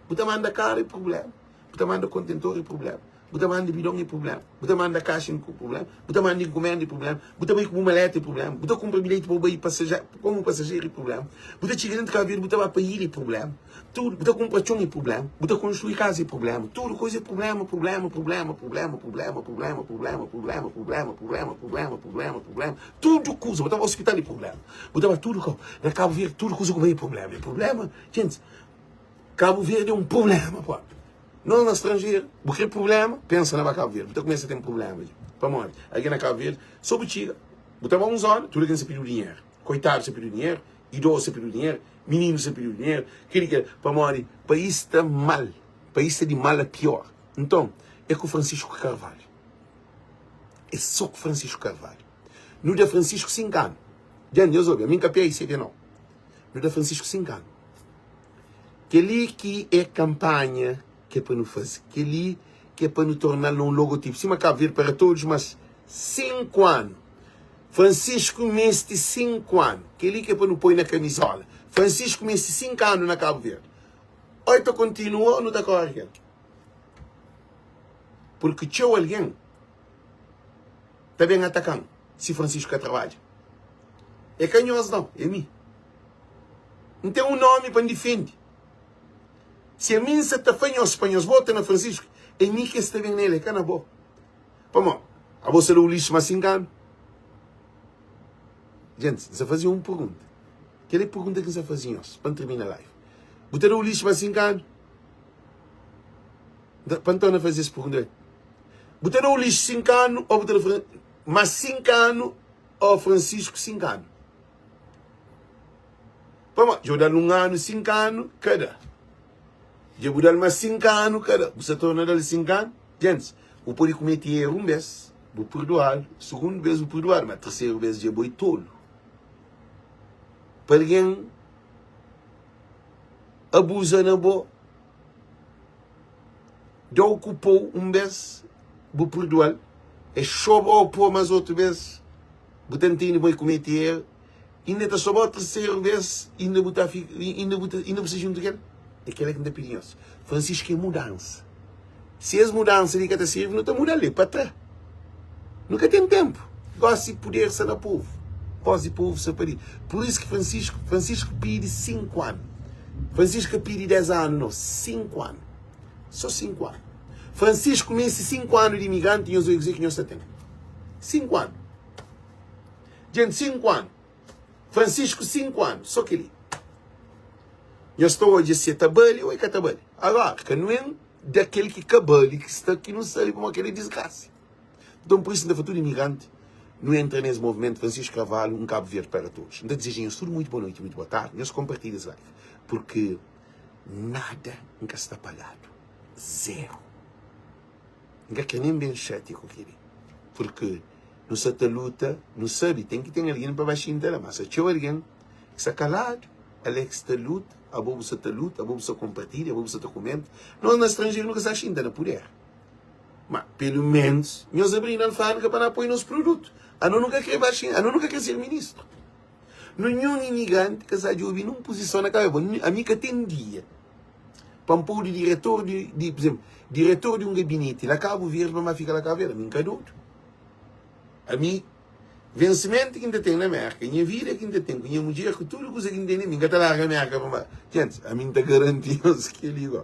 Bu ta manda karu é prubléma, bu ta manda kontentor é prubléma. Bu ta manda bidon é prubléma, bu ta manda kaxa é prubléma, bu ta manda enkumenda é prubléma, bu ta bai ku bu maleta é prubléma, bu ta kunpra bilheti pa bu bai pasaje komu pasajeru é prubléma, bu ta txiga dentu Kabu Verdi bu ta ba pa ilha é prubléma, tudu, bu ta kunpra txon é prubléma, bu ta konstrui kaza é prubléma, tudu kuza é prubléma, prubléma, prubléma, prubléma, prubléma, prubléma, prubléma, prubléma, prubléma, prubléma, prubléma, prubléma, prubléma, tudu kuza, bu ta ba ospital é prubléma, bu ta ba tudu kau, na Kabu Verdi tudu kuza ku bai é prubléma, é prubléma, djentis, Kabu Verdi é un prubléma propi. Nos na stranjeru, bu kre prubléma, pensa na ba Kabu Verdi, bu ta kumesa ten prubléma dja. Pamodi? Algen na Kabu Verdi, so bu txiga, bu ta ba un zona, tudu algen sa pidi-u dinheru. Koitadu sa pidi-u dinheru, idozu sa pidi-u dinheru, mininu sa pidi-u dinheru, kel-li kel. Pamodi? País sta mal, país sta di mal a pior. Nton, é ku Francisco Carvalho. É so ku Francisco Carvalho. Nu da Francisco 5 anu. Dja, nhos obi, ami N ka pia ICT nau. Nu da Francisco 5 anu. Kel-li ki é kanpanha ki é pa nu faze. Kel-li ki é pa nu torna-l un logotipu. Sima Cabo Verde para todos, mas 5 anu. Francisco meste 5 anu. Kel-li ki é pa nu poi na kamizola. Francisco meste 5 anu na Cabo Verde. Oi ta kontinua ô nu ta kóre kel? Purki txeu algen ta ben ataka-m si Francisco ka trabadja. É ka nhos nau, é mi. N ten un nómi pa N difende. Si ami N sa ta fla nhos pa nhos vota na Francisco, é mi ki es ta ben na el, é ka na bo. Pamodi? Abo sa da Ulisses más 5 anu? Gentis, N sa faze un pergunta. Kel é pergunta ki N sa faze nhos, pa N termina live. Bu ta da Ulisses más 5 anu? Pa N torna faze es pergunta li. Bu ta da Ulisses 5 anu ô bu ta da más 5 anu ô Francisco 5 anu? Pamodi dja bu da-l un anu, 5 anu, ka da. Dja bu da-l más 5 anu, ka da. Bu sta torna da-l 5 anu? Gentis, bu pode kumete eru un bês, bu perduadu, sugundu bês bu perduadu, má terseru bês dja bo é tolu. Pa algen abuza na bo, da-u ku pô un bês, bu purdua-l, e xoba-u pô más otu bês, bu ta ntende ma el kumete eru. Inda ta sobrau terseru bes, inda bu ta fika, inda bu ta, inda bu sta juntu ku el? É kela ki N ta pidi nhos. Francisco é mudansa. Si es mudansa li ka ta sirbi, nu ta muda-l li pa tra. Nu ka ten tenpu. Gosi puder sta na povu. Voz di povu sta pa li. Pur isu ki Francisco, Francisco pidi 5 anu. Francisco ka pidi 10 anu, no, 5 anu. So 5 anu. Francisco meste 5 anu di imigranti, nhos odja kuzê ki nhos ta ten. 5 anu. Djent 5 anu. Francisco 5 anu. So keli. Nhos ta odja si e ta bali ou e ka ta bali. Agora, ka nu en da kel ki ka bali ki sta ki nu sabi pamodi kel é disgrasa. Nton, pur isu N ta fla tudu imigranti. Nu entra nes movimentu Francisco Carvalho, um Cabo Verde para todos. N ta dizeja nhos tudu muitu boa noiti, muitu boa tardi. Nhos kompartilha es live, porque nada N ka sta pagadu. Zero. N ka kre nen ben xatia ku keli, porque nu sa ta luta, nu sabe ten ki ten algen pa ba xinta la, mas sa txeu algen ki sta kaladu. Alex ta luta, abo bu sa ta luta, abo bu sa kompartilha, abo bu sa ta komenta. Nos na stranjeru nu ka sa xinta na puder. Ma pelu menus nhos abri-nu alfábrika pa na poi nos produtu. Ano nu ka kre ba xinta, ano nu ka kre ser ministru. Ninhun imigranti ka sa djobe nun puzison na kabesa. Bon, ami ka ten dia pa N pode diretor di, di, pur izemplu, diretor di un gabineti la Kabu Verdi pa N ba fika la Kabu Verdi. Ami N ka dodu. Ami, vensimentu ki N ta ten na Merka, nha vida ki N ta ten ku nha mudjer, ku tudu kuza ki N ten na mi, N ka ta larga Merka pa N ba. Gentis, ami N ta garanti nhos kel-li go.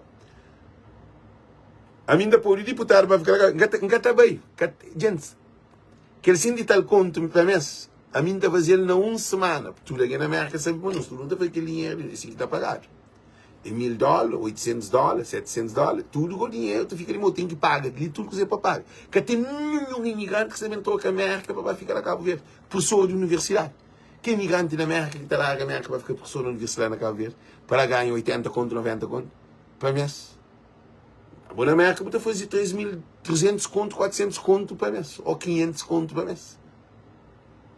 Ami N ta pode diputadu pa fika la, N ka ta bai. Gentis, kel sin di tal kontu pa mes, ami N ta faze-l na un semana. Tudu algen na Merka sabe ma nos tudu nu ta faze kel dinheru li, é si ki ta pagadu. É 1000 dóla, 800 dóla, 700 dóla, tudu ku dinheru ta fika di mo, ten ki paga li tudu kuze pa paga. Ka ten ninhun imigranti ki sta ben troka Merka pa ba fika na Kabu Verdi, pursor di universidadi. Ki imigranti na Merka ki ta larga Merka pa fika pursor na universidadi na Kabu Verdi, pa la ganha 80 kontu, 90 kontu pa mes? Abo na Merka bu ta faze 3.300 kontu, 400 kontu pa mes, ou 500 kontu pa mes.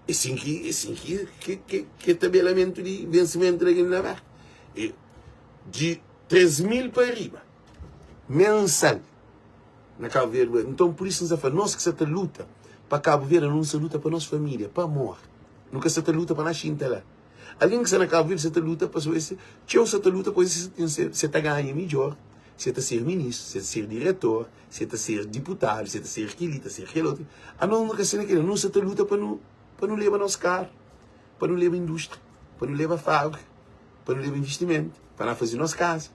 É sin ki, é sin ki, ki, ki, ki é tabelamentu di vensimentu da na Merka. É di 3.000 pa riba, mensal, na Kabu Verdi. Nton, pur isu N sa fla, nos ki sa ta luta pa Kabu Verdi, nu sa luta pa nos família, pa amor. Nu ka sa ta luta pa na xinta la. Algen ki sta na Kabu Verdi sa ta luta pa se txeu sa ta luta pa se ta ganha midjor, se ta ser ministru, se ta ser diretor, se ta ser diputadu, se ta ser kili, ta ser kel otu. Anos nu ka sta na kila, nu sa ta luta pa nu pa nu leba nos karu, pa nu leba industria, pa nu leba fabrika, pa nu leba investimentu, pa na faze nos kaza,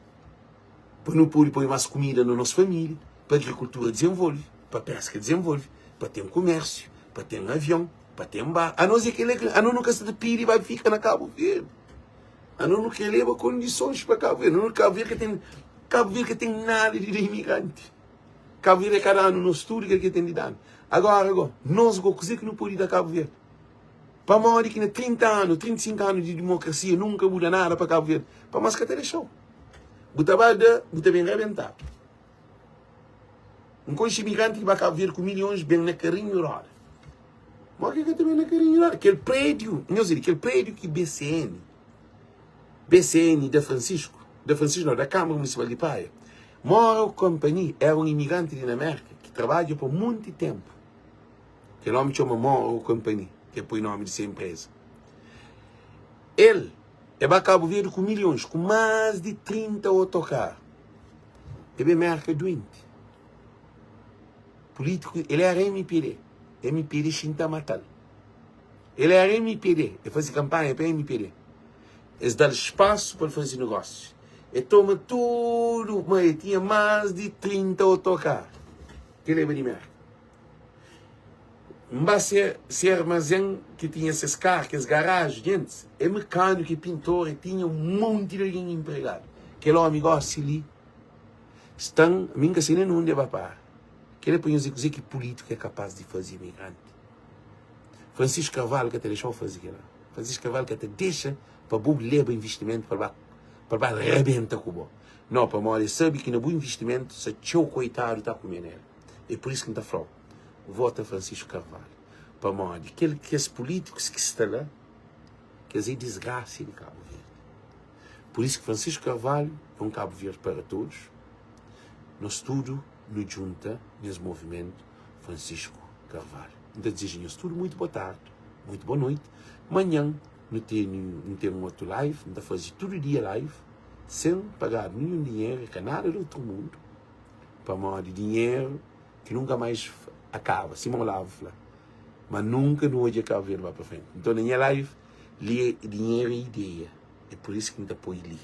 pa nu pode poi mas kumida na nos familia, pa agrikultura dizenvolve, pa peska dizenvolve, pa ten kumérsiu, pa ten avion. Pa ten ba. Anos é kel-la ki. Anos nu ka sta ta pidi ba fika na Kabu Verdi. Anos nu krê leba kondisons pa Kabu Verdi. Anos Kabu Verdi ka ten, Kabu Verdi ka ten nada di da imigranti. Kabu Verdi é ka da-nu nos tudu kel ki ten di da-nu. Agora go, nos go, kuzê ki nu pode da Kabu Verdi? Pamodi ki na 30 anu, 35 anu di dimokrasia nunka bu da nada pa Kabu Verdi? Pamodi es ka ta dexa-u. Bu ta ba da, bu ta ben rabentadu. N konxe imigranti ki ba Kabu Verdi ku milhons ben na karinhu roda. Modi ki ka ta ben na karinhu roda? Kel prédiu, nhos di kel prédiu ki BCN, BCN da Francisco, da Francisco não, da Câmara Municipal de Praia, mora Company era um imigrante di na América ki trabadja pa monti tempu. Kel omi txoma Moro Company, ki poi nomi di se empresa. El e ba Kabu Verdi ku milhons, ku más di 30 otokaru. E ben Merka duenti. Pulítiku, el éra MPD. MPD xinta mata-l. El éra MPD, el faze kanpanha pa MPD. Es da-l spasu pa el faze negósiu. El toma tudu, ma el tinha más di 30 otokaru ki el leba di Merka. N ba se se armazén ki tinha ses kar, kes garaji, gentis é mekâniku, é pintor, é tinha un monti di algen inpregadu. Kel ómi gósi li sta-m, mi N ka sai nen undi e ba para. Kel-li é pa nhos di kuzê ki pulítiku é kapás di faze imigranti. Francisco Carvalho ka ta dexa-u faze kel-la. Francisco Carvalho ka ta dexa pa bu leba invistimentu pa el ba pa el ba rabenta ku bo. Nau, pamodi el sabe ki na bu invistimentu sta txeu koitadu ta kume nel. É pur isu ki N ta fla-u. Vota Francisco Carvalho pamodi kel kes políticos ki sta la kes é desgracia de Cabo Verde por isso que Francisco Carvalho é um Cabo Verde para todos nos tudo nu djunta nes movimento Francisco Carvalho N ta deseja nhos tudo muito boa tarde muito boa noite manhan nu tene nu ten um outro live N ta faze tudo dia live sem pagado nenhum dinheiro é ka nada de outro mundo pamodi dinheiro ki nunka mais akaba, sima Olavo fla, ma nunka nu odja Cabo Verde ba pa frenti. Nton na nha live li é dinheru é ideia, é por isso ki N ta poi li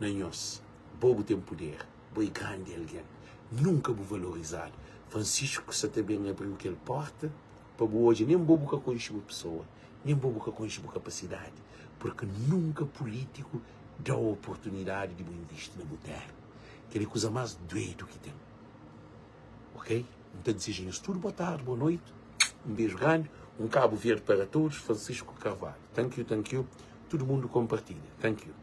na nhos. Bo bu ten puder, bo é grandi algen, nunka bu valorizadu. Francisco sa ta ben abriu kel porta pa bu odja, nen bo bu ka konxe bu pesoa, nen bo bu ka konxe bu kapasidadi, porque nunka pulitiku dau oportunidadi di bu invisti na bu tera. Kel é kuza mas duedu ki ten. Ok? N ta dizeja nhos tudu boa tardi, boa noiti, un beju grandi. Um Cabo Verde para todos, Francisco Carvalho. Thank you, thank you. Tudo mundo compartilha. Thank you.